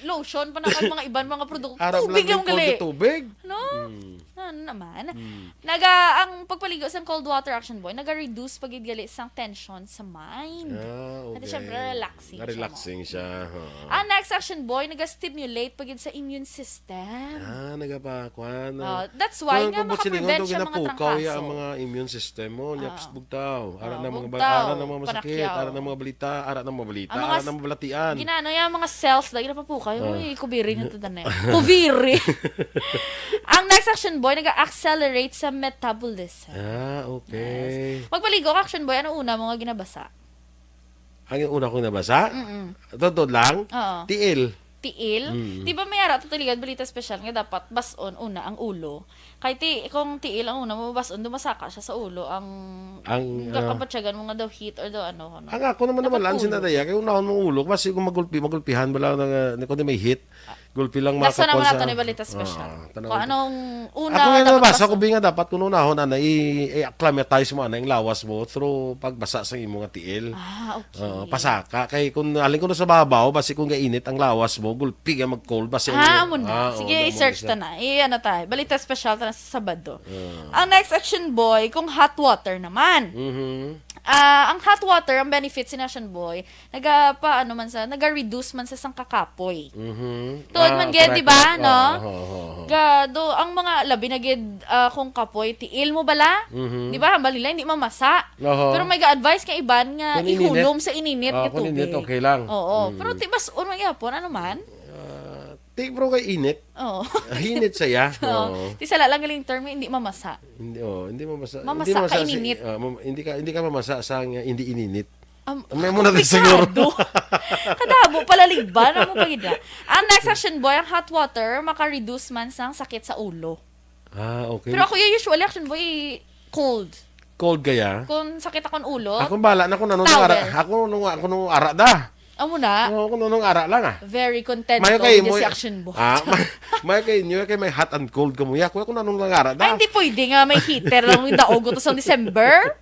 lotion pa na kag mga iban, mga produkto. Aram tubig lang yung gali. Cold tubig. No? Mm. Ano naman? Mm. Naga, ang pagpaligo sa cold water, Action Boy, naga-reduce pa gid gali sang tension sa mind. Ah, okay. At syempre, relaxing siya. Relaxing siya, oo. Ang next, Action Boy, naga-stimulate pa gid sa immune system. Ah, nagapa-, kuan, ah. Oh, that's why nga makaprevent siya mga trangkaso. Ang mga immune system mo, nya, ah, pst, bugtaw. Ara na mga ba-, bugtaw, ara na mga masakit, panakyaw. Ara na mga balita, ara na mga balita, ang mga ara na mga balatian. Ginano yung mga cells, lagi na papukay. Ah. Uy, kubiri na to, tanay. Kubiri. Ang next, Action Boy, nag-accelerate sa metabolism. Ah, okay. Yes. Magpaligo ka, Action Boy, ano una mo nga ginabasa? Ang una kong nabasa? Mm-mm. Totoo lang? Oo. Tiil. Tiil? Mm. Di ba may ara to tuligan balita special nga dapat bas-on una ang ulo? Kay ti-, kung tiil ang una mo bas-on, dumasaka siya sa ulo ang, ang, ah, kapatsyagan mo nga daw heat or daw ano, ano. Ang ako naman, dapat naman, ulo. Sinadaya, kay unahon mong ulo, kasi kung magulpi, magulpihan, wala na, uh, kung di may heat, gulpi lang. Nasa makakuan naman sa ato ni balita special. Ah, tanaw. Kung anong una. Ako nga dapat nabasa basa. Ko, bi nga dapat kung unahon, ana, i-, i-acclimatize mo, ana, yung lawas mo through pagbasa sa imo nga tiil. Ah, okay. Oo, pasaka. Kay kung alin ko na sa babaw, basi kung gainit ang lawas mo, gulpi ka mag-cold, basi. Ah, ang, amo na. Ah, oo, sige, amo na i-search siya. Ta na. I-, ano ta, balita special ta na sa Sabado. Ah. Ang next, Action Boy, kung hot water naman. Mhm. Ah, ang hot water, ang benefits ni Action Boy, naga pa, ano man sa, naga-reduce man sa sang kakapoy. Mhm. Tuod man gid, di ba, no? Ah, correct, correct. Oo, oo, oo. Ga, do, ang mga labi na gid, ah, kung kapoy, tiil mo bala? Mhm. Di ba, hambal nila, hindi mamasa. Oho. Pero may ga-advise ka iban nga ihulom sa ininit nga tubig. Kung ininit. Ah, kung ininit, okay lang. Oo. Mm. Pero ti bas-on man gyapon, ano man? Ah, ti, pero kay init. Oo. Ah, init saya. Oo. Oo. Ti sala lang galing term, hindi mamasa. Hindi, oh, hindi mamasa. Mamasa ka, ininit. Hindi mamasa si, ah, mam-, hindi ka, hindi ka mamasa sa nga hindi ininit. Am-, may muna komplikado. Siguro. Kadamo pala Ba na mo pagida. Ang next, Action Boy, ang hot water maka-reduce man sang sakit sa ulo. Ah, okay. Pero ako, yung usually, Action Boy, cold. Cold kaya? Kung sakit akong ulo, Ako bala na kung anong Towel. ara. Ako nung ako nung ara da. Amo na. Oo, kung anong ara lang ah. Very content Mayo ko kay niya mo. si Action Boy. Ah, may, mayo kay inyo kay may hot and cold ka mo. Ako kung anong lang ara da. Ay, hindi pwede nga may heater lang yung daog to sa December.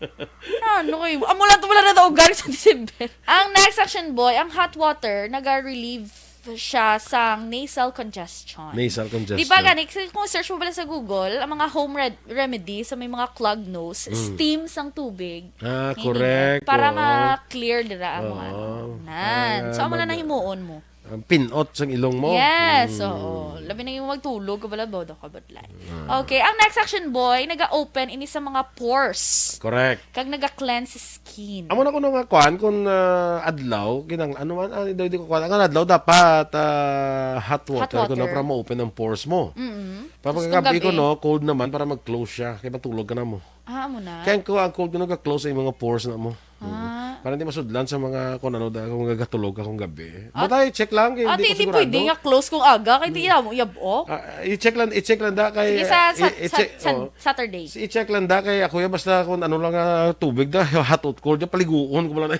Ano kayo? Amo lang to wala na daog galing sa December. Ang next, Action Boy, ang hot water naga-relieve siya sang nasal congestion. Nasal congestion. Di ba gani, kasi kung search mo pala sa Google, ang mga home red- remedy sa may mga clogged nose, Mm. steam sang tubig. Ah, Ngayon, correct. Para Oo. ma-clear dira ang mga Oo. ano. Nan. Ah, So, amo na mag- nahimuon mo. Ang pinot sang ilong mo. Yes, Mm. oo. Labi na yung magtulog ka pala, bodo ka ba, like? Ah. Okay, ang next, Action Boy, naga-open ini sa mga pores. Correct. Kag naga-cleanse skin. Amo na kuno nga kuan kung, ah, adlaw, kinang-, ano man, ah, di, di ko kuan. Ang adlaw dapat, ah, hot Hot water, kuno water. para ma-open ang pores mo. Mm-mm. Para Tapos pagkagabi kung gabi? kuno, cold naman para mag-close siya. Kaya matulog ka na mo. Ah, amo na. Kaya ko ang cold kuno ga-close ang mga pores na mo. Ah. Para hindi masudlan sa mga kung ano da, kung gagatulog ka kung gabi. Ah. Butay, check lang, kay Ah, hindi di, ko di sigurado. pwede nga close kung aga, kay di Hmm. mo yabo. Ah, i-check lang, i-check lang da kay, Sige, sa, i- sa, i-check, sa, sa, oh. Saturday. Si i-check lang da kay ako ya, basta kung ano lang nga tubig da, hot or cold da, paliguon ko lang na.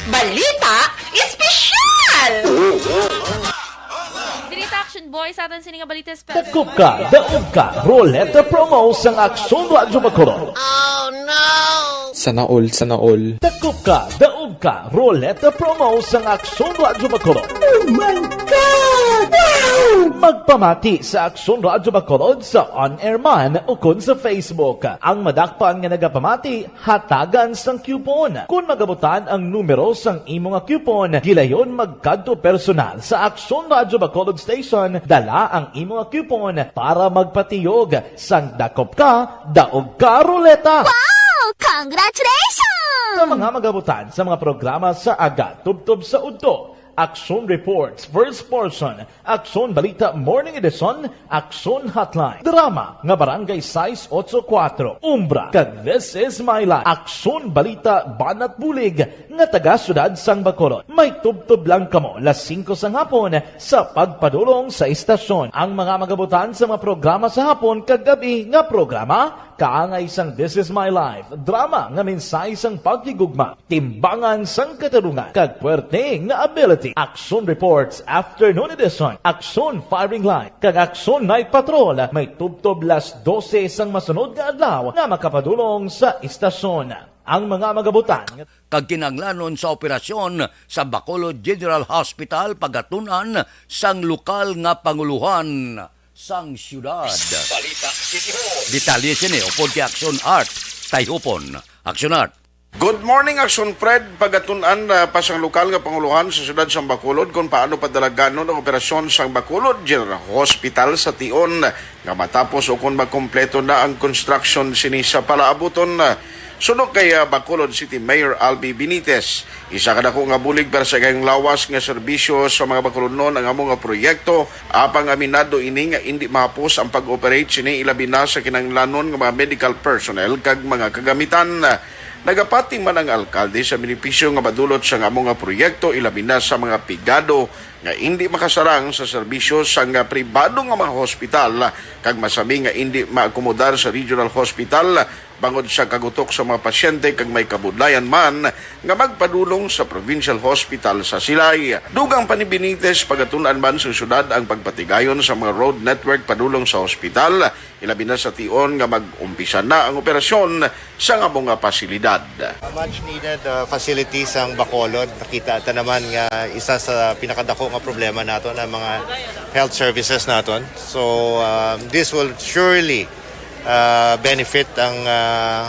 Balita espesyal! Diri ta, Action Boy, sa atan sini nga balita espesyal. Dakop ka, daog ka, Roleta Promo sang Aksyon Radyo Bacolod. Sana all, sana all. Dakop ka, daog ka, Roleta Promo sang Aksyon Radyo Bacolod. Oh my God! Wow! Magpamati sa Aksyon Radyo Bacolod sa on-air man ukon sa Facebook. Ang madakpan nga nagapamati, hatagan sang coupon. Kon magabutan ang numero sang imo nga coupon, gilayon magkadto personal sa Aksyon Radyo Bacolod Station, dala ang imo nga coupon para magpatiyog sang dakop ka, daog ka ruleta. Wow! Congratulations! Sa mga magabutan sa mga programa sa aga tubtob sa udto, Aksyon Reports, First Portion, Aksyon Balita Morning Edition, Aksyon Hotline, drama nga Barangay sais otso kuwatro, Umbra, kag This Is My Life, Aksyon Balita Banat Bulig nga taga Siyudad sang Bacolod. May tubtob lang kamo las singko sang hapon sa pagpadulong sa istasyon. Ang mga magabutan sa mga programa sa hapon kag gabi nga programa, kaangay sang This Is My Life, drama nga mensahe sang paghigugma, timbangan sang katarungan, kag puwerte nga ability. Aksyon Reports Afternoon Edition, Aksyon Firing Line, kag Aksyon Night Patrol may tubtob las dose sang masunod nga adlaw nga makapadulong sa istasyon. Ang mga magabutan nga Kag kinahanglanon sa operasyon sa Bacolod General Hospital pagatun-an sang lokal nga pangulohan sang siyudad. Balita City Hall. Detalye sini upod kay Aksyon Art Tayhupon. Aksyon Art. Good morning, Aksyon Fred. Pagatun-an, ah, pa sang lokal nga pangulohan sa siyudad sang Bacolod kung paano padalaganon ang operasyon sang Bacolod General Hospital sa tion nga matapos ukon makompleto na ang construction sini sa palaabuton. Suno kay, ah, Bacolod City Mayor Albi Benitez, isa ka dako nga bulig para sa ikahing lawas nga serbisyo sa mga Bacolodnon ang amo nga proyekto, apang aminado ini nga indi mahapos ang pag-operate sini, ilabi na sa kinahanglanon nga mga medical personnel kag mga kagamitan. Nagapati man ang alkalde sa benepisyo nga madulot sang amo nga proyekto, ilabi na sa mga pigado nga indi makasarang sa serbisyo sang pribado nga mga hospital, kag masami nga indi maakomodar sa regional hospital bangod sa kagutok sa mga pasyente kag may kabudlayan man nga magpadulong sa provincial hospital sa Silay. Dugang pa ni Benitez, pagatun-an man sa syudad ang pagpatigayon sa mga road network padulong sa hospital, ilabi na sa tion nga mag-umpisa na ang operasyon sa amo nga pasilidad. A much needed, uh, facility sang Bacolod. Nakita ta naman nga isa sa pinakadako nga problema naton ang mga health services naton. So, um, this will surely, uh, benefit ang, uh,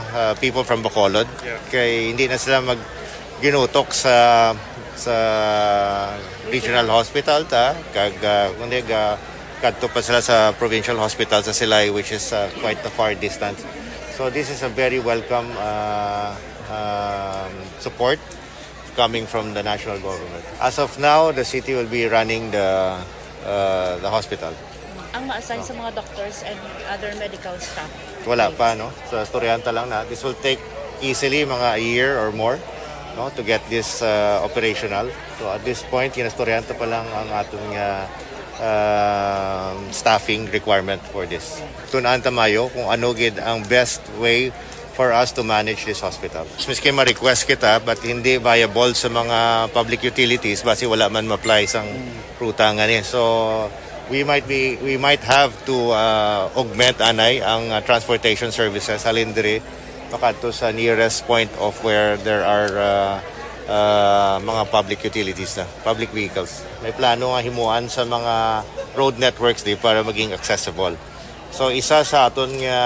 uh, people from Bacolod. Yeah. Kay hindi na sila mag ginutok sa, sa regional hospital ta, kag, uh, kundi ga kadto pa sila sa provincial hospital sa Silay, which is, uh, quite a far distance. So this is a very welcome, uh, um, support coming from the national government. As of now, the city will be running the, uh, the hospital. Ang ma-assign sa mga doctors and other medical staff? Wala pa, no? So, istoryahan ta lang na. This will take easily mga a year or more. no, to get this, uh, operational. So at this point, ginastoryahan ta pa lang ang aton nga, um, staffing requirement for this. Tun-an ta maayo kung ano gid ang best way for us to manage this hospital. Miski ma-request kita, but hindi viable sa mga public utilities, basi wala man ma-apply sang ruta nga ni. So, we might be, we might have to, uh, augment anay ang, uh, transportation services halin diri makadto sa nearest point of where there are, uh, uh, mga public utilities na, public vehicles. May plano nga himuan sa mga road networks di para maging accessible. So, isa sa aton nga,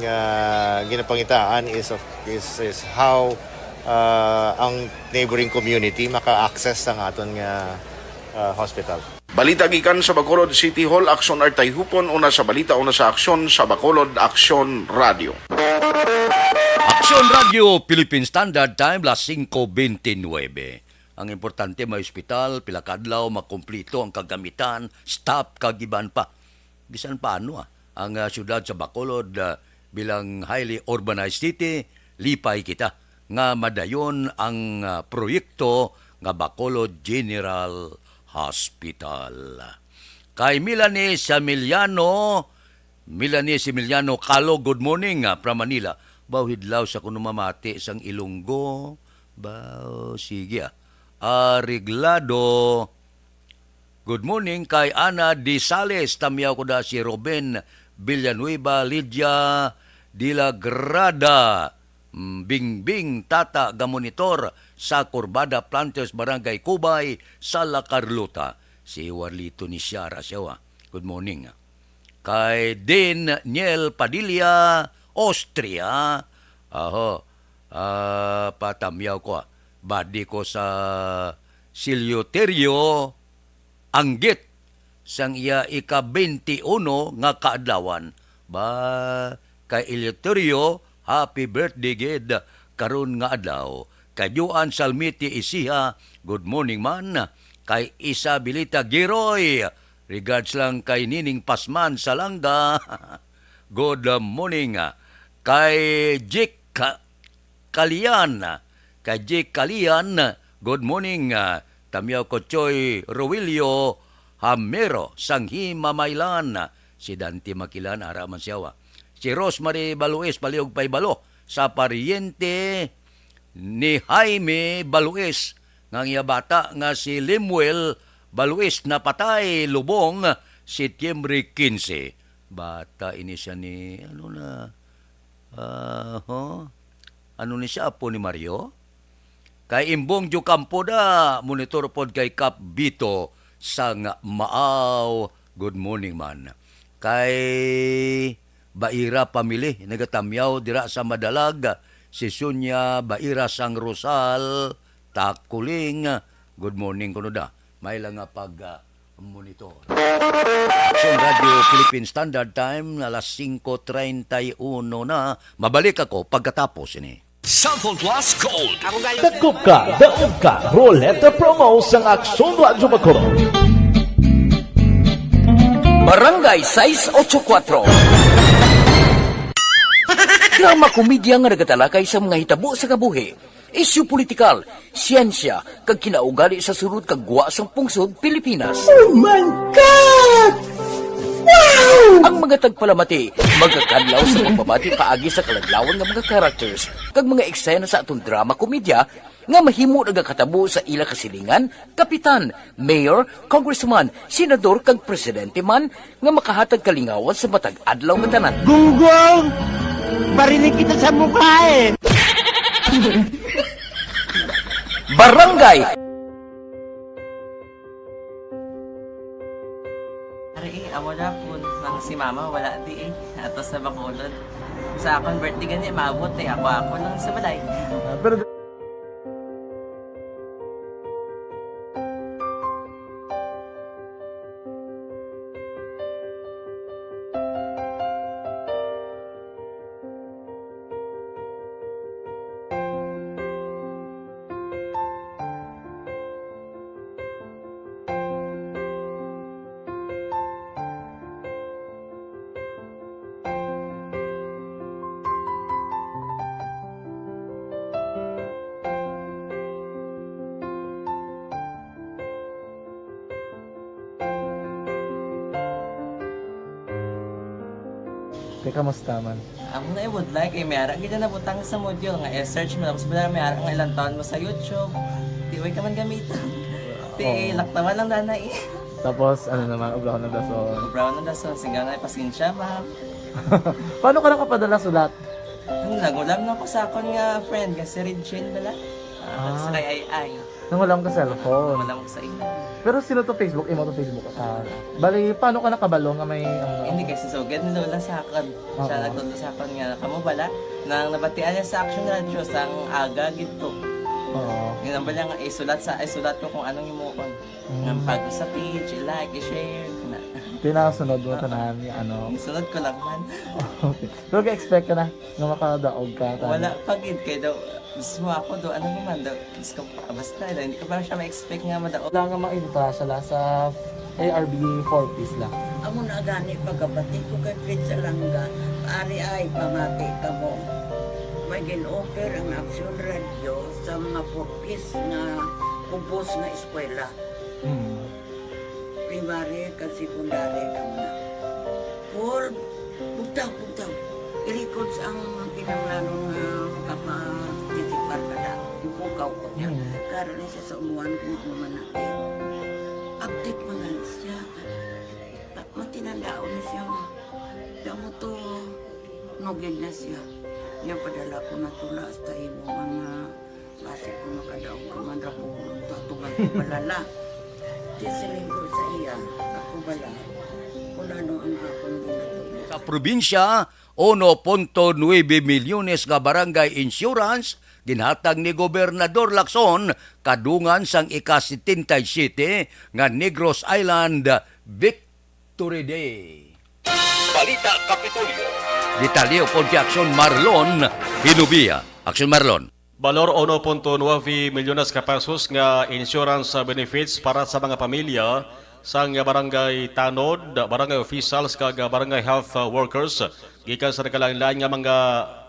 nga ginapangitaan is of, is, is how, uh, ang neighboring community maka-access sang aton nga, uh, hospital. Balita gikan sa Bacolod City Hall, Aksyon Artay Hupon, una sa balita, una sa aksyon sa Bacolod Aksyon Radio. Aksyon Radio, Philippine Standard Time, las singko bente nuebe. Ang importante, may ospital, pila ka adlaw, makumplito ang kagamitan, staff, kag iban pa. Bisan paano, ah, ang, ah, siyudad sa Bacolod, ah, bilang highly urbanized city, lipay kita nga madayon ang, ah, proyekto nga Bacolod General Hospital. Kay Melanie Samiliano, Melanie Similiano Calo, good morning, ah, from Manila. Baw hidlaw sa kuno mamati sang Ilonggo. Baw, sige, ah. Areglado. Good morning kay Ana Di Sales. Tamyaw ko da si Ruben Villanueva, Lydia de la Grada, mm, Bingbing, Tata, gamonitor sa Curbada Planters, Barangay Cubay, sa La Carlota. Si Warlito ni Siara siya, ah. Good morning, ah. Kay Daniel Padilla, Austria. Aho, ah, patamyaw ko, ah. Badi ko sa Silioterio, anggit sang iya ika-twenty-uno nga kaadlawan. Ba, kay Eleuterio, happy birthday gid karon nga adlaw. Kay Joan Salmiti Isiha, good morning man. Kay Isabelita Giroy, regards lang kay Nining Pasman Salanga. Good morning. Kay Jik Kalian, kay Jik Kalian, good morning, ah, tamyaw ko Choy Ruilio Hamero, sang Himamaylan, si Dante Makilan, ara man siya, wa. Si Rosemary Baluis, palihog pahibalo sa paryente ni Jaime Baluis, nga ang iya bata nga si Lemuel Baluis napatay lubong Setyembre quince. Bata ini siya ni, ano na, ah, ho? Ano ni siya, apo ni Mario? Kay Imbong Diocampo da, monitor pod kay Kap Bito sang Maaw. Good morning man. Kay Baira family, nagatamyaw dira sa Madalag, si Sonia Baira sang Rosal, Takuling. Good morning kuno da. May lang nga pag, ah, monitor. Aksyon Radio Philippine Standard Time, alas singko treinta y uno na. Mabalik ako pagkatapos ini. Cellphone Plus Gold. Ako galing. Dakop ka, daog ka, Roleta Promo sang Aksyon Radyo Bacolod. Barangay sais ocho kuatro. Drama komedya nga nagatalakay sa mga hitabo sa kabuhi, isyu politikal, siyensya, kag kinaugali sa sulod kag gwa sang pungsod Pilipinas. Oh my God! Wow! Ang mga tagpalamati magakadlaw sa pagbabati paagi sa kaladlawan nga mga characters kag mga eksena sa aton drama komedya nga mahimo nagakatabo sa ila kasilingan, kapitan, mayor, congressman, senador, kag presidente man nga makahatag kalingawan sa matag adlaw nga tanan. Gunggong! Barinig kita sa mukha eh! Barangay! Ari, eh, amo na po. Nang si mama, wala di eh. Ato sa Bacolod. Sa akon birthday gani, maabot eh. Ako, ako lang sa balay. Ah, pero Kamusta man? Ako na, I would like, eh, may ara gid na nabutang sa module nga i-search mo, tapos wala, may ara nga ilang taon mo sa YouTube. Di, way ka man gamitan. Di, Oo. Laktawan lang na na eh. Tapos, ano naman, obra ko ng dason. Obra ko ng dason, singga na, pasensya, ma'am. Paano ka nakapadala sulat? Ano, nagulam na ko sa akon nga friend, nga si Regine bala. Ah, Ah. Sa kay Ai Ai. Nangulam ka cellphone. Nangulam ko sa imo. Pero sino to Facebook? Imo to Facebook account? Bali, paano ka nakabalo nga may, ano? Hindi, kay si Sugad ni Lola sa akon. Siya Oo. Nagtudlo sa akon nga, kamo bala, nang nabatian niya sa Action Radio, sang aga gid to. Oo. Yun ang bala nga, isulat sa, isulat ko kung anong himuon. Mm. Nga pag sa page, i-like, i-share, na. Tinasunod mo Oo. Tanan, ano? Isunod ko lang man. Okay. Pero ka-expect ka na nga makadaog ka, tanan? Wala pa gid, kay daw, gusto mo ako do, ano naman daw, Diyos ko, basta, hindi ko pa siya ma-expect nga madaog. Wala nga maintra siya la sa A R B four Ps la. Amo na gani pagkabati ko kay Fred Salanga, ari ay pamati kamo. May gin-offer ang Action Radio sa mga four Ps nga kubos nga eskwela. Hmm. Primary kag secondary lang na. Paul, bugtaw, bugtaw. I-records ang kinahanglanon nga makaparticipar ka na. Ipukaw ko niya. Mm. Karon ni siya sa umuan kung ano man na. Update man gani siya. Ta-, matinandaon ni siya nga. Kamo to, nugid na siya. Niya padala ko na tula hasta imo mga Basi kung makadaog ka man ra ko, tatugan ko balala. Di siling ko sa iya, ako bala, kung ano ang akong ginatubos. Sa probinsya, uno punto nuebe milyones nga barangay insurance ginhatag ni Gobernador Lacson kadungan sang ika-setenta y siete nga Negros Island Victory Day. Balita Kapitolyo. Detalye upod kay Action Marlon Hinubia. Action Marlon. Balor uno punto nuebe milyones ka pesos nga insurance benefits para sa mga pamilya sang barangay tanod, barangay officials, kag barangay health workers gikan sa nagkalain-lain nga mga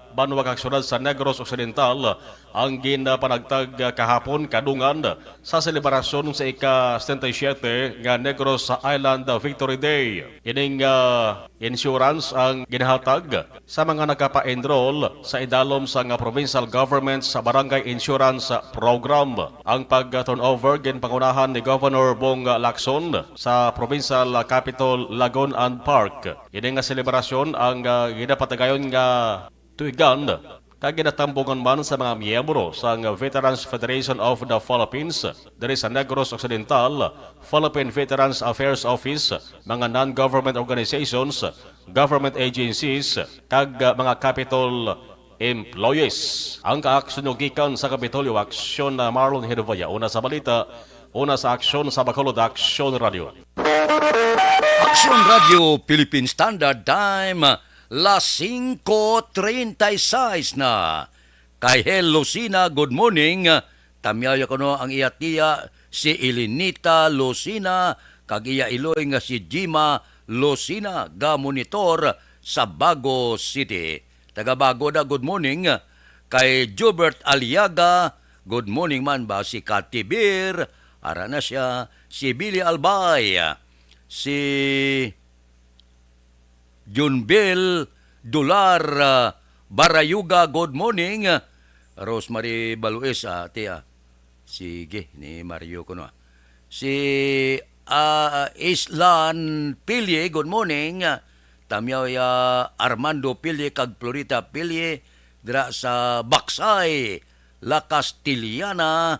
banwa kag syudad sa Negros Occidental ang ginpanagtag kahapon kadungan sa selebrasyon sa ika-setenta y siete nga Negros Island Victory Day. Ining, ah, insurance ang ginahatag sa mga nakapa-enroll sa idalom sang provincial government's Barangay Insurance Program. Ang pag-turnover ginpangunahan ni Governor Bong Lacson sa Provincial Capitol Lagoon and Park. Ini nga selebrasyon ang, ah, ginapatigayon nga tuigan kag ginatambungan man sa mga miyembro sang Veterans Federation of the Philippines diri sa Negros Occidental, Philippine Veterans Affairs Office, mga non-government organizations, government agencies, kag, uh, mga Capitol employees. Ang kaaksyon gikan sa Kapitolyo Aksyon, uh, Marlon Hinubia. Una sa balita, una sa aksyon sa Bacolod, Aksyon Radio. Aksyon Radio Philippine Standard Time, las singko treinta y seis na. Kay Hel Lucina, good morning. Tamyaw ya kuno ang iya tiya, si Elinita Lucina, kag iya iloy nga si Jima Lucina, ga monitor sa Bago City. Taga Bago da, good morning. Kay Jubert Aliaga, good morning man ba si Kati Bir? Ara na siya, si Billy Albay, si Junbel Dular, ah, Barayuga, good morning. Rosemary Baluis, ah, tiya. Sige, ni Mario kuno, ah. Si, ah, Islan Pilye, good morning. Tamyaw ya Armando Pilye kag Florita Pilye dira sa Baksay, La Castellana.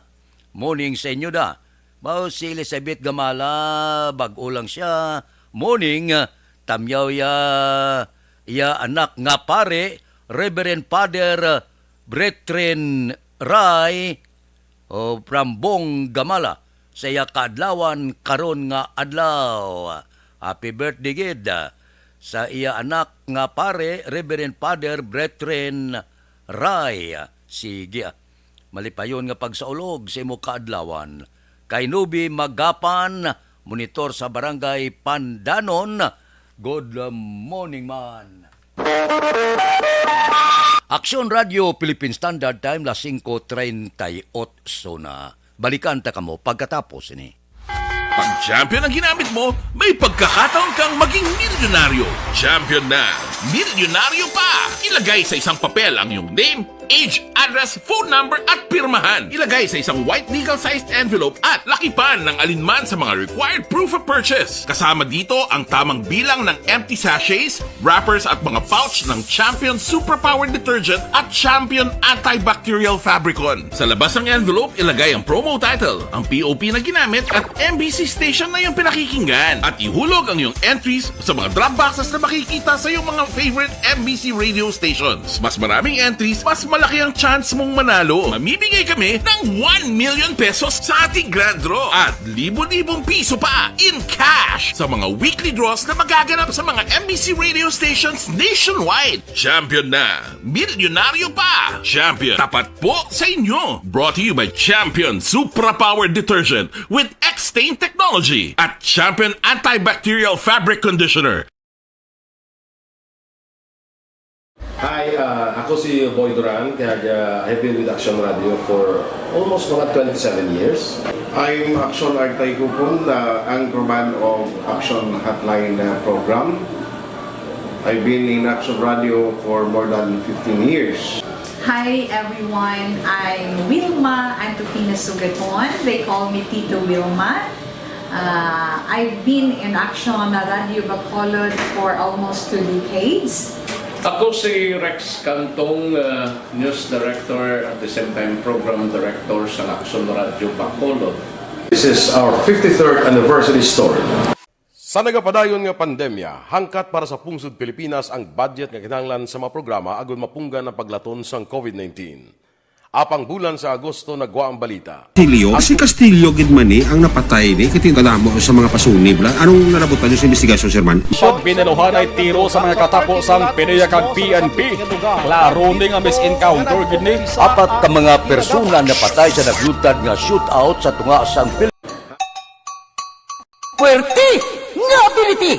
Morning sa inyo da. Mao si Elizabeth Gamala, bag-o lang siya. Morning, tamyaw ya, ya anak nga pare, Reverend Father Brethren Ray, o Prambong Gamala, sa iya kaadlawan karon nga adlaw. Happy birthday gid sa iya anak nga pare, Reverend Father Brethren Ray. Sige, ah. Malipayon nga pagsaulog sa imo kaadlawan. Kay Nubi Magapan, monitor sa Barangay Pandanon. Good morning man. Aksyon Radio Philippine Standard Time, las singko treinta y ocho na. Balikan ta kamo pagkatapos ini. Pag champion ang ginamit mo, may pagkakataon kang maging milyonaryo. Champion na, milyonaryo pa! Ilagay sa isang papel ang iyong name, age, address, phone number, at pirmahan. Ilagay sa isang white legal-sized envelope at lakipan ng alinman sa mga required proof of purchase. Kasama dito ang tamang bilang ng empty sachets, wrappers at mga pouch ng Champion Superpower Detergent at Champion Antibacterial Fabricon. Sa labas ng envelope, ilagay ang promo title, ang P O P na ginamit at M B C station na iyong pinakikinggan. At ihulog ang iyong entries sa mga drop boxes na makikita sa iyong mga favorite M B C radio stations. Mas maraming entries, mas malaki ang chance mong manalo. Mamimigay kami ng one million pesos sa ating grand draw at libo-libong piso pa in cash sa mga weekly draws na magaganap sa mga M B C radio stations nationwide. Champion na! Milyonaryo pa! Champion, tapat po sa inyo! Brought to you by Champion Supra Power Detergent with X-Stain Technology at Champion Antibacterial Fabric Conditioner. Hi, uh, ako si Boy Duran, kag uh, I've been with Action Radio for almost mga twenty-seven years. I'm Action Artay Kupon, the anchorman of Action Hotline uh, program. I've been in Action Radio for more than fifteen years. Hi everyone, I'm Wilma Antokina Sugaton. They call me Tito Wilma. Uh, I've been in Action Radio Bacolod for almost two decades. Ako si Rex Cantong, uh, news director, at the same time program director sa Action Radio Bacolod. This is our fifty-third anniversary story. Sa nagapadayon nga pandemya, hangkat para sa pungsod Pilipinas ang budget nga kinahanglan sa mga programa agud mapunggan ang paglaton sang COVID nineteen. Apang bulan sa Agosto nagwa ang balita. Castillo, si Castillo gid man ni ang napatay ni kay kadamo sa mga pasunib la. Anong nalabutan niyo sa investigasyon, Sir Man? Pag binaluhanay tiro sa mga katapo sang PDEA kag P N P. Klaro ni nga misencounter gid ni. Apat ka mga persona napatay sa naglutad nga shootout sa tunga sang Pil- Puwerte nga ability!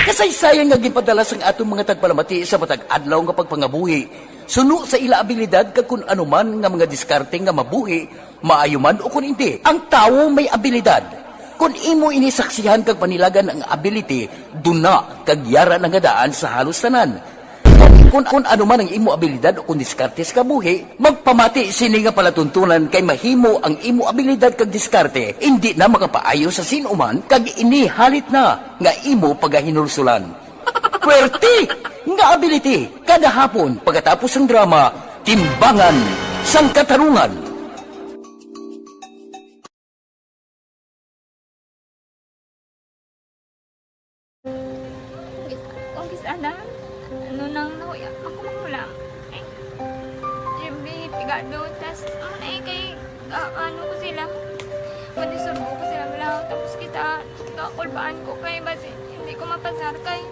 Kasaysayan nga ginpadala sang aton mga tagpalamati sa matag adlaw nga pagpangabuhi suno sa ila abilidad kag kun ano man nga mga diskarte nga mabuhi, maayo man o kun indi. Ang tawo may abilidad. Kun imo ini saksihan kag panilagan ang ability, duna kag yara na nga daan sa halos tanan. Kon, kon ano man ang imo abilidad o kon diskarte sa kabuhi, magpamati sini nga palatuntunan kay mahimo ang imo abilidad kag diskarte indi na makapaayo sa sin-o man kag ini halit na nga imo pagahinulsulan. Puwerte nga ability kada hapon pagkatapos sang drama, Timbangan sang Katarungan. Kung kis ana, ano nang nahuya, ako makulang. Ay, Jimmy, pigado, tas, ano na eh, kay, ah, ano ko sila, madisurbo ko sila lang, tapos kita, kakulbaan ko kay, basi, hindi ko mapasar kay.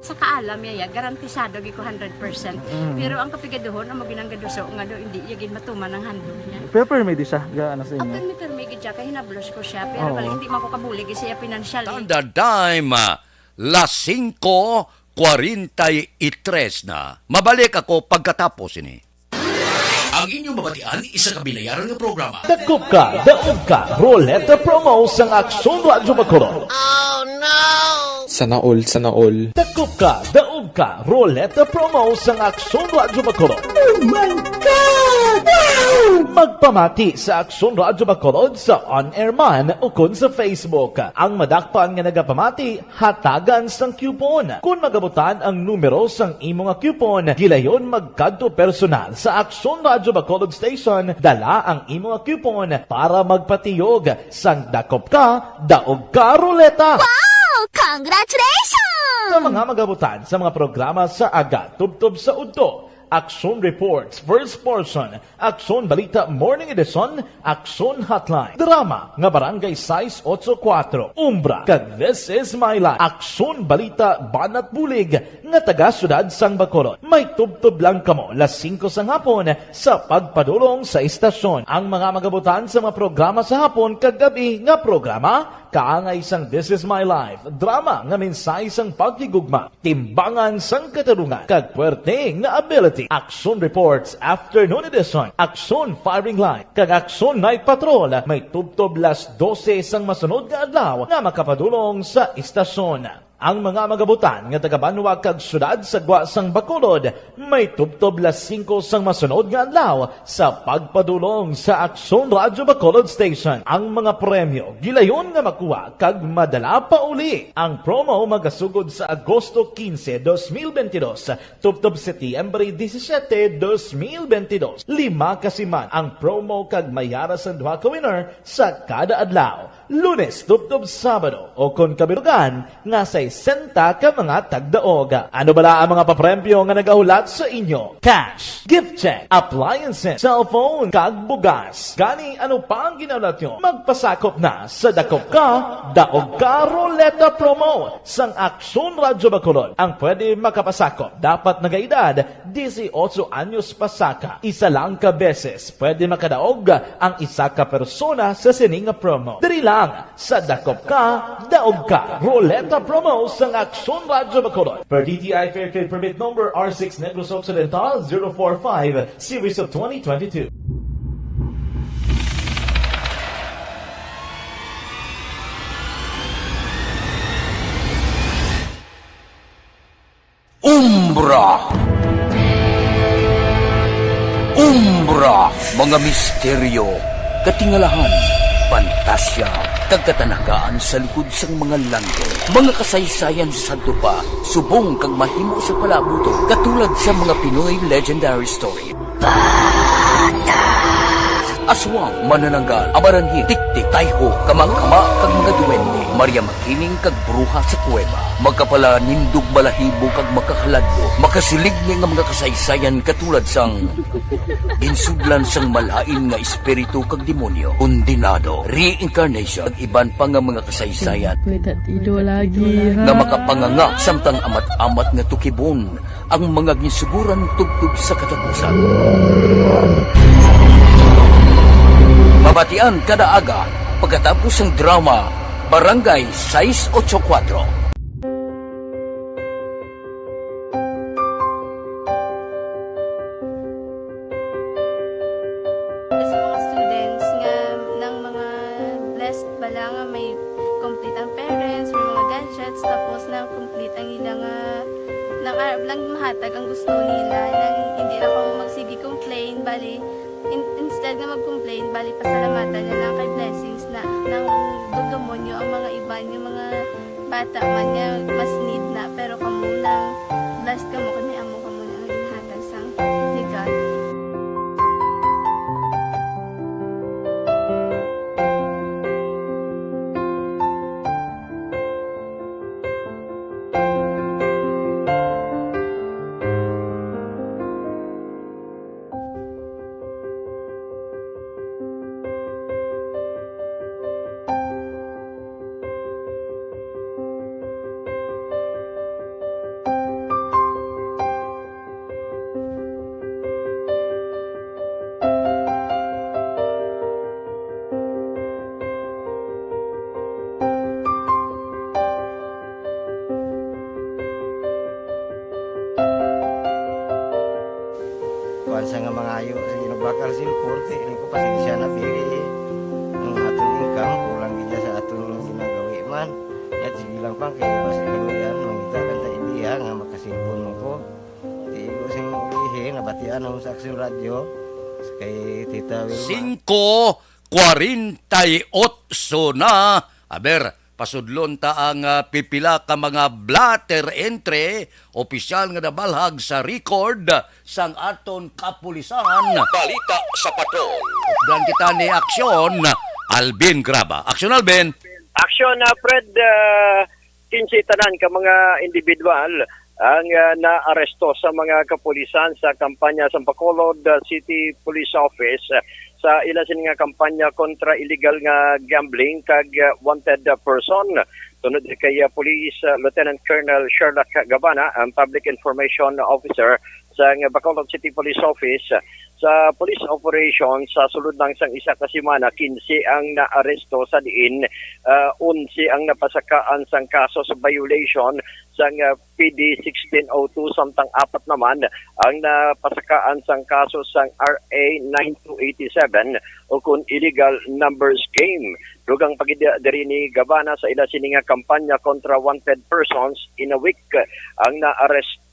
Sa kaalam niya, ya, garantisado gid ko hundred percent. Pero ang kapigaduhon, amo gid ang gaduso nga do hindi iya gid matuman ang handog niya. Pero permi di siya, ga ano sa inyo? Apil mi permi gid siya, kay hinablos ko siya, pero Oo. bali hindi man ko kabulig siya financially. Standard Time, ah, las singko kwarenta y tres na. Mabalik ako pagkatapos ini. Ang inyong mabatian, isa ka binayaran nga programa. Dakop ka, daog ka, Roleta Promo sang Aksyon Radyo Bacolod. Sana all, sana all. Dakop ka, daog ka, Roleta Promo sang Aksyon Radyo Bacolod. Oh my God! Wow! Magpamati sa Aksyon Radyo Bacolod sa on-air man ukon sa Facebook. Ang madakpan nga nagapamati, hatagan sang coupon. Kon magabutan ang numero sang imo nga coupon, gilayon magkadto personal sa Aksyon Radyo Bacolod Station, dala ang imo nga coupon para magpatiyog sang dakop ka, daog ka, Roleta. Wow! Congratulations! Sa mga magabutan sa mga programa sa aga, tubtob sa udto, Aksyon Reports, First Portion, Aksyon Balita Morning Edition, Aksyon Hotline, drama nga Barangay sais otso kuwatro, Umbra, kag This Is My Life, Aksyon Balita Banat Bulig nga taga Siyudad sang Bacolod. May tubtob lang kamo las singko sang hapon sa pagpadulong sa istasyon. Ang mga magabutan sa mga programa sa hapon kag gab-i nga programa, kaangay sang This Is My Life, drama nga mensahe sang paghigugma, timbangan sang katarungan, kag puwerte nga ability. Aksyon Reports Afternoon Edition, Aksyon Firing Line, kag Aksyon Night Patrol may tubtob las dose sang masunod nga adlaw nga makapadulong sa istasyon. Ang mga magabutan nga taga-banwa kag siyudad sa gwa sang Bacolod may tubtob las singko sang masunod nga adlaw sa pagpadulong sa Aksyon Radyo Bacolod Station. Ang mga premyo gilayon nga makuha kag madala pauli. Ang promo magasugod sa Agosto quince, dos mil veintidós, tubtob Setyembre disisiete, dos mil veintidós. Lima ka siman ang promo kag may ara sang duha ka winner sa kada adlaw. Lunes tubtob Sabado, o kon kabilugan nga sesenta ka mga tagdaog. Ano bala ang mga papremyo nga nagahulat sa inyo? Cash, gift check, appliances, cellphone, kag bugas. Gani, ano pa ang ginahulat nyo? Magpasakop na sa Dakop Ka, Daog Ka Roleta Promo sang Aksyon Radyo Bacolod. Ang pwede makapasakop dapat nagaedad disiotso anyos pasaka. Isa lang ka beses pwede makadaog ang isa ka persona sa sini nga promo. Diri lang sa Dakop Ka, Daog Ka Roleta Promo sang Aksyon Radyo Bacolod. Per D T I Fair Trade Permit Number R six Negros Occidental zero four five, Series of twenty twenty-two. Umbra. Umbra, mga misteryo, katingalahan, pantasya, kag katanagaan sa likod sang mga langit. Mga kasaysayan sa sadto pa, subong kag mahimo sa palaabuton, katulad sa mga Pinoy legendary story. Aswang, manananggal, amaranhil, tiktik, tayho, kamangkama, kag mga duwende, Maria Makiling, kag bruha sa kuweba. Magkapalanindog balahibo kag makahaladlo, makasiligni nga mga kasaysayan katulad sang ginsudlan sang malain nga espiritu kag demonyo, kondenado, reincarnation, kag iban pa nga mga kasaysayan May tatido lagi, ha? nga makapanganga samtang amat-amat nga tukibon ang mga ginsuguran tubtob sa katapusan. Mabatian kada aga pagkatapos sang drama Barangay sais otso kuwatro. Sa mga students nga nang mga blessed bala nga may complete ang parents, may mga gadgets, tapos na complete ang ila nga, nang arab lang mahatag ang gusto nila, nang hindi na kamo magsige complain, bali, in-, instead nga mag-complain, bali, pasalamatan na lang kay blessings na, nang dumdumon nyo ang mga iban, yung mga bata man nga mas need na, pero kamo nang blessed kamo, kani amo kamo na ang ginhatag sang ni God. Kuwan sa nga mangayo, sige, no, Bakal cellphone, ti, ini ko, pasensya na, ti. Ang aton income, kulang gid sa aton ginagawi man. Yat, sige lang, pang, kay basi kaluyan, mangita lang ta idea nga makasilpon mo ko. Ti, ko sing ihi, nabatian mo sa Aksyon Radyo, kay Tita Wilma. Singko kuwarenta y otso na. Aber, pasudlon ta ang, ah, pipila ka mga blotter entry, opisyal nga nabalhag sa record sang aton kapulisan. Balita sa Patrol. Updan kita ni Aksyon Alvin Graba. Aksyon Alvin. Aksyon, ah, Fred, ah, kinse tanan ka mga individual ang, ah, naaresto sa mga kapulisan sa kampanya sa Bacolod, ah, City Police Office, ah, sa ila sini nga kampanya kontra illegal nga gambling kag, ah, wanted, ah, person. Tungod kay, ah, Police, ah, Lieutenant Colonel Sherlock Gabana, ang Public Information Officer sa Bacolod City Police Office, sa police operation sa sulod lang sang isa ka semana, kinse ang naaresto sa diin, ah, onse ang napasakaan sang kaso sa violation sang, ah, P D sixteen oh two, samtang apat naman ang napasakaan sang kaso sang R A nine two eight seven o kon illegal numbers game. Dugang pa gid diri ni Gabana sa ila sini nga kampanya kontra wanted persons in a week ang naaresto.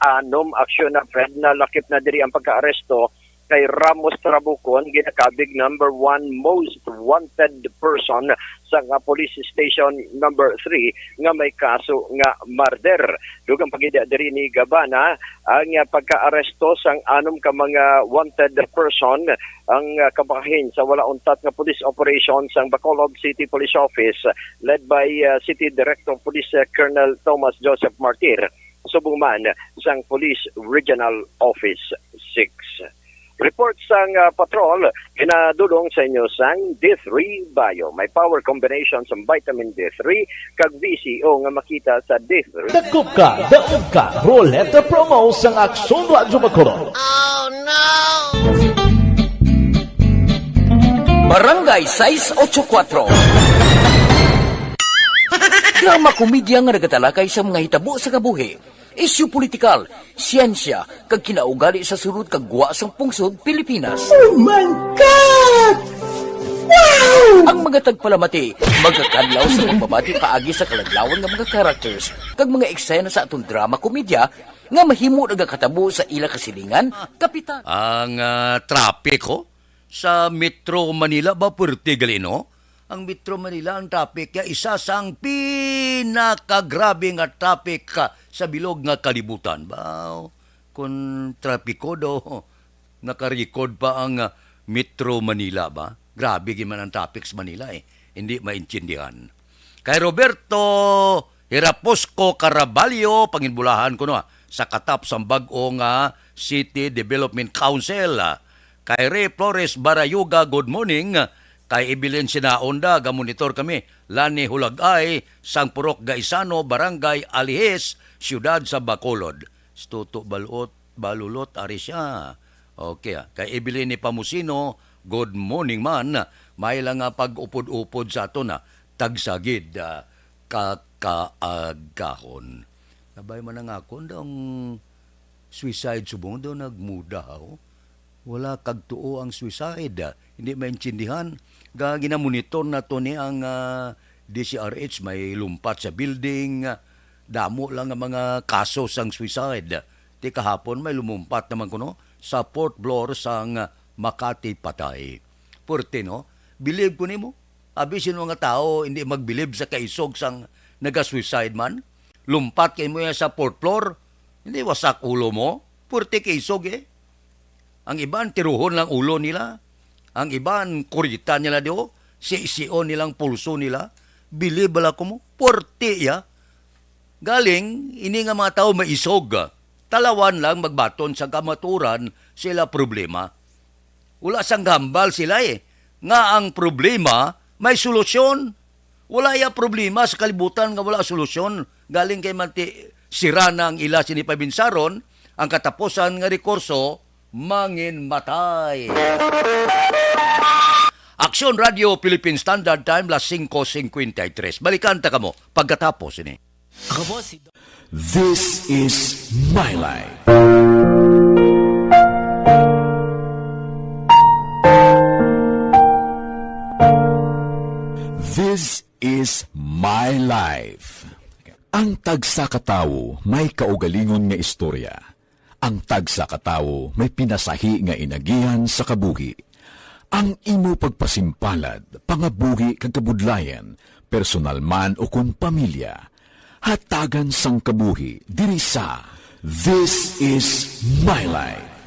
Anom, Aksyon, na, Fred, nalakip na diri ang pagkaaresto kay Ramos Trabucon, ginakabig number one most wanted person sa nga police station number three nga may kaso nga murder. Dugang pa gid diri ni Gabana ang, ah, pagkaaresto sang anom ka mga wanted person ang, ah, kabahin sa wala untat nga police operation sang Bacolod City Police Office led by, ah, City Director of Police, ah, Colonel Thomas Joseph Martir, subong man sang Police Regional Office six. Report sang, ah, patrol, ginadulong sa inyo sang D three Bio. May power combination sang vitamin D three kag V C O nga makita sa D three. Dakop ka, daog ka, Roleta Promo sang Aksyon Radyo Bacolod. Barangay sais otso kuwatro. Drama komedya nga nagatalakay sa mga hitabo sa kabuhi, isyu politikal, siyensya, kag kinaugali sa sulod kag gwa sang pungsod Pilipinas. Oh my God! Wow! Ang mga tagpalamati magakadlaw sa pagbabati paagi sa kaladlawan nga mga characters kag mga eksena sa aton drama komedya nga mahimo nagakatabo sa ila kasilingan, kapitan. Ang, ah, trapiko sa Metro Manila ba, puwerte gali, no? Ang Metro Manila, ang traffic niya, isa sang pinakagrabe nga traffic, ah, sa bilog nga kalibutan. Ba, kung trapiko daw, naka-record pa ang, ah, Metro Manila ba? Grabe gid man ang traffic sa Manila, eh. Hindi maintindihan. Kay Roberto Hiraposco Caraballo, panginbulahan kuno, ah, sa katap sang bag-o nga City Development Council, ah. Kay Ray Flores Barayuga, good morning. Kay Evelyn Sinaonda, gamonitor kami. Lani Hulagay, sang Purok Gaisano, Barangay Alihis, Siyudad sa Bacolod. Si Toto Balot, Balulot, ari siya. Okay, ah. Kay Evelyn ni Pamusino, good morning man. May lang nga pag-upod-upod sa aton, ah. Tagsagid, ah, kakaagahon. Nabay man ang akon daw ang suicide subong daw nagmuda, oh. Wala kagtuo ang suicide. Hindi maintindihan. Ga-, ginamonitor na to ni ang, ah, D C R H, may lumpat sa building. Damo lang ang mga kaso sang suicide. Ti kahapon may lumumpat naman kuno sa fourth floor sang Makati Patay. Puwerte, no? Believe ko nimo. Abi, sino nga tawo hindi magbilib sa kaisog sang naga-suicide man? Lumpat kay mo sa fourth floor, hindi wasak ulo mo. Puwerte kaisog, eh. Ang iban, tiruhon lang ulo nila. Ang iban, kurita nila, di, oh. Sisio nilang pulso nila. Bilib bala ko mo. Puwerte, ya. Galing, ini nga mga tawo maisog. Talawan lang magbaton sa kamaturan sa ila problema. Wala sang gambal sila, eh, nga ang problema may solusyon. Wala ya problema sa kalibutan nga wala solusyon. Galing kay manti sira na ang ila sini pabinsaron, ang katapusan nga rekurso, mangin matay. Aksyon Radio Philippine Standard Time, las singko singkwenta y tres. Balikan ta kamo pagkatapos ini. Ako po si This is my life. This is my life. Ang tagsa ka tawo may kaugalingon nga istorya. Ang tagsa ka tawo may pinasahi nga inagihan sa kabuhi. Ang imo pagpasimpalad, pangabuhi kag kabudlayan, personal man o kon pamilya, hatagan sang kabuhi diri sa This is My Life.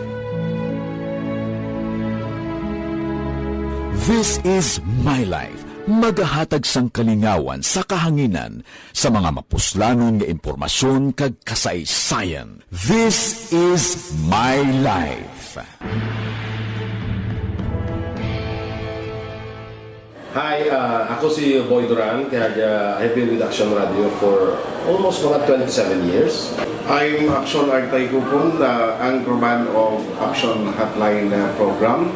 This is My Life, magahatag sang kalingawan sa kahanginan sa mga mapuslanon nga impormasyon kag kasaysayan. This is My Life. Hi, ah, ako si Boy Duran, kag, ah, I've been with Action Radio for almost mga twenty-seven years. I'm Action Artay Kupon, the anchorman of Action Hotline, uh, program.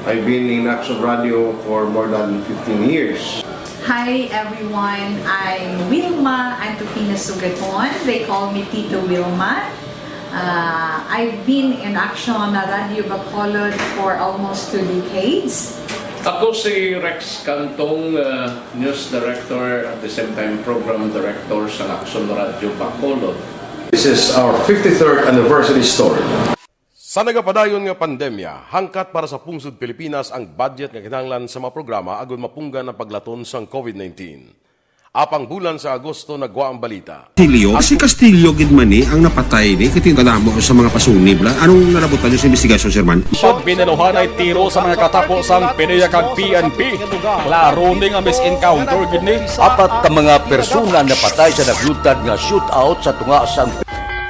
I've been in Action Radio for more than fifteen years. Hi everyone, I'm Wilma Antupina Sugaton. They call me Tito Wilma. Uh, I've been in Action Radio Bacolod for almost two decades. Ako si Rex Cantong, uh, news director, at the same time program director sa Action Radio Bacolod. This is our fifty-third anniversary story. Sa nagapadayon nga pandemya, hangkat para sa pungsod Pilipinas ang budget nga kinahanglan sa mga programa agud mapunggan ang paglaton sang covid nineteen. Apang bulan sa Agosto nagwa ang balita. Castillo? Si Castillo gid man ni ang napatay ni, kay kadamo sa mga pasunib la. Anong nalabutan niyo sa investigasyon, sir man? Pag binaluhan ay tiro sa mga katapo sang PDEA kag P N P. Klaro ni nga mis-encounter gid ni. Apat ka mga persona napatay sa naglutad nga shootout sa tunga sang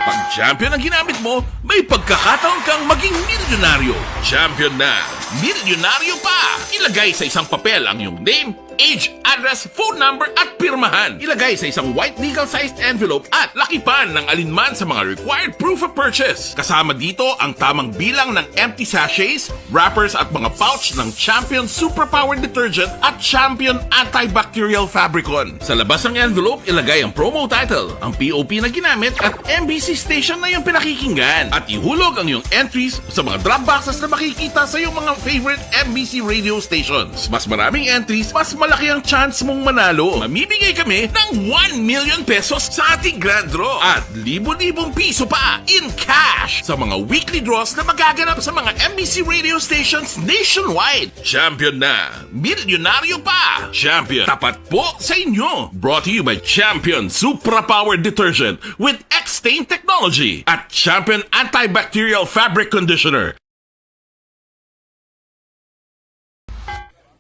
Pag champion ang ginamit mo, may pagkakataon kang maging milyonaryo. Champion na! Milyonaryo pa! Ilagay sa isang papel ang iyong name, age, address, phone number, at pirmahan. Ilagay sa isang white legal-sized envelope at lakipan ng alinman sa mga required proof of purchase. Kasama dito ang tamang bilang ng empty sachets, wrappers, at mga pouch ng Champion Superpower Detergent at Champion Antibacterial Fabricon. Sa labas ng envelope, ilagay ang promo title, ang P O P na ginamit, at M B C station na iyong pinakikinggan. At ihulog ang iyong entries sa mga drop boxes na makikita sa iyong mga favorite M B C radio stations. Mas maraming entries, mas malaki ang chance mong manalo. Mamimigay kami ng one million pesos sa ating grand draw at libo-libong piso pa in cash sa mga weekly draws na magaganap sa mga M B C radio stations nationwide. Champion na! Milyonaryo pa! Champion, tapat po sa inyo! Brought to you by Champion Supra Power Detergent with X-Stain Technology at Champion Antibacterial Fabric Conditioner.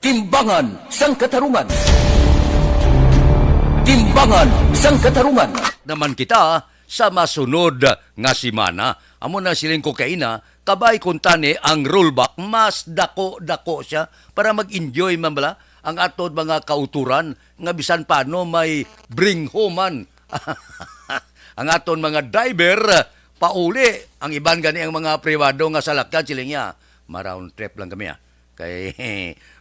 Timbangan sang Katarungan. Timbangan sang Katarungan. Naman kita sa masunod nga semana. Amo na siling ko kaina, kabay kuntani ang rollback, mas dako-dako siya para mag-enjoy man bala ang aton mga kauturan nga bisan paano may bring home man. Ang aton mga driver, pauli. Ang iban gani ang mga pribado nga salakyan, siling niya, "Ma-round trip lang kami, ah. Kay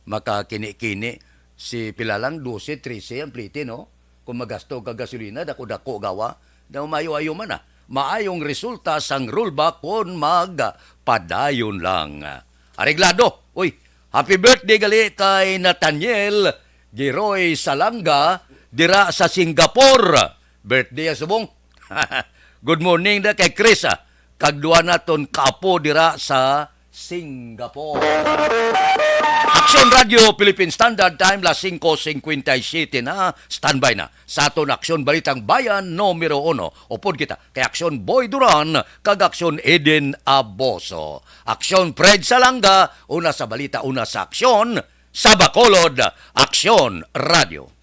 makakini-kini si pila lang, dose, trese ang plete, no? Kung magasto ka gasolina, dako-dako gawa, daw maayo-ayo man, ah. Maayong resulta sang rollback kon magpadayon lang." Areglado. Uy, happy birthday gali kay Nathaniel Giroy Salanga dira sa Singapore. Birthday ya subong. Good morning da kay Chris, ah. Kag duha naton kaapo dira sa Singapore. Aksyon Radio Philippine Standard Time, las singko singkwenta y siyete na. Standby na sa aton Aksyon Balitang Bayan numero uno. Upod kita kay Aksyon Boy Duran kag Aksyon Eden Aboso. Aksyon Fred Salanga, una sa balita, una sa aksyon, sa Bacolod, Aksyon Radio.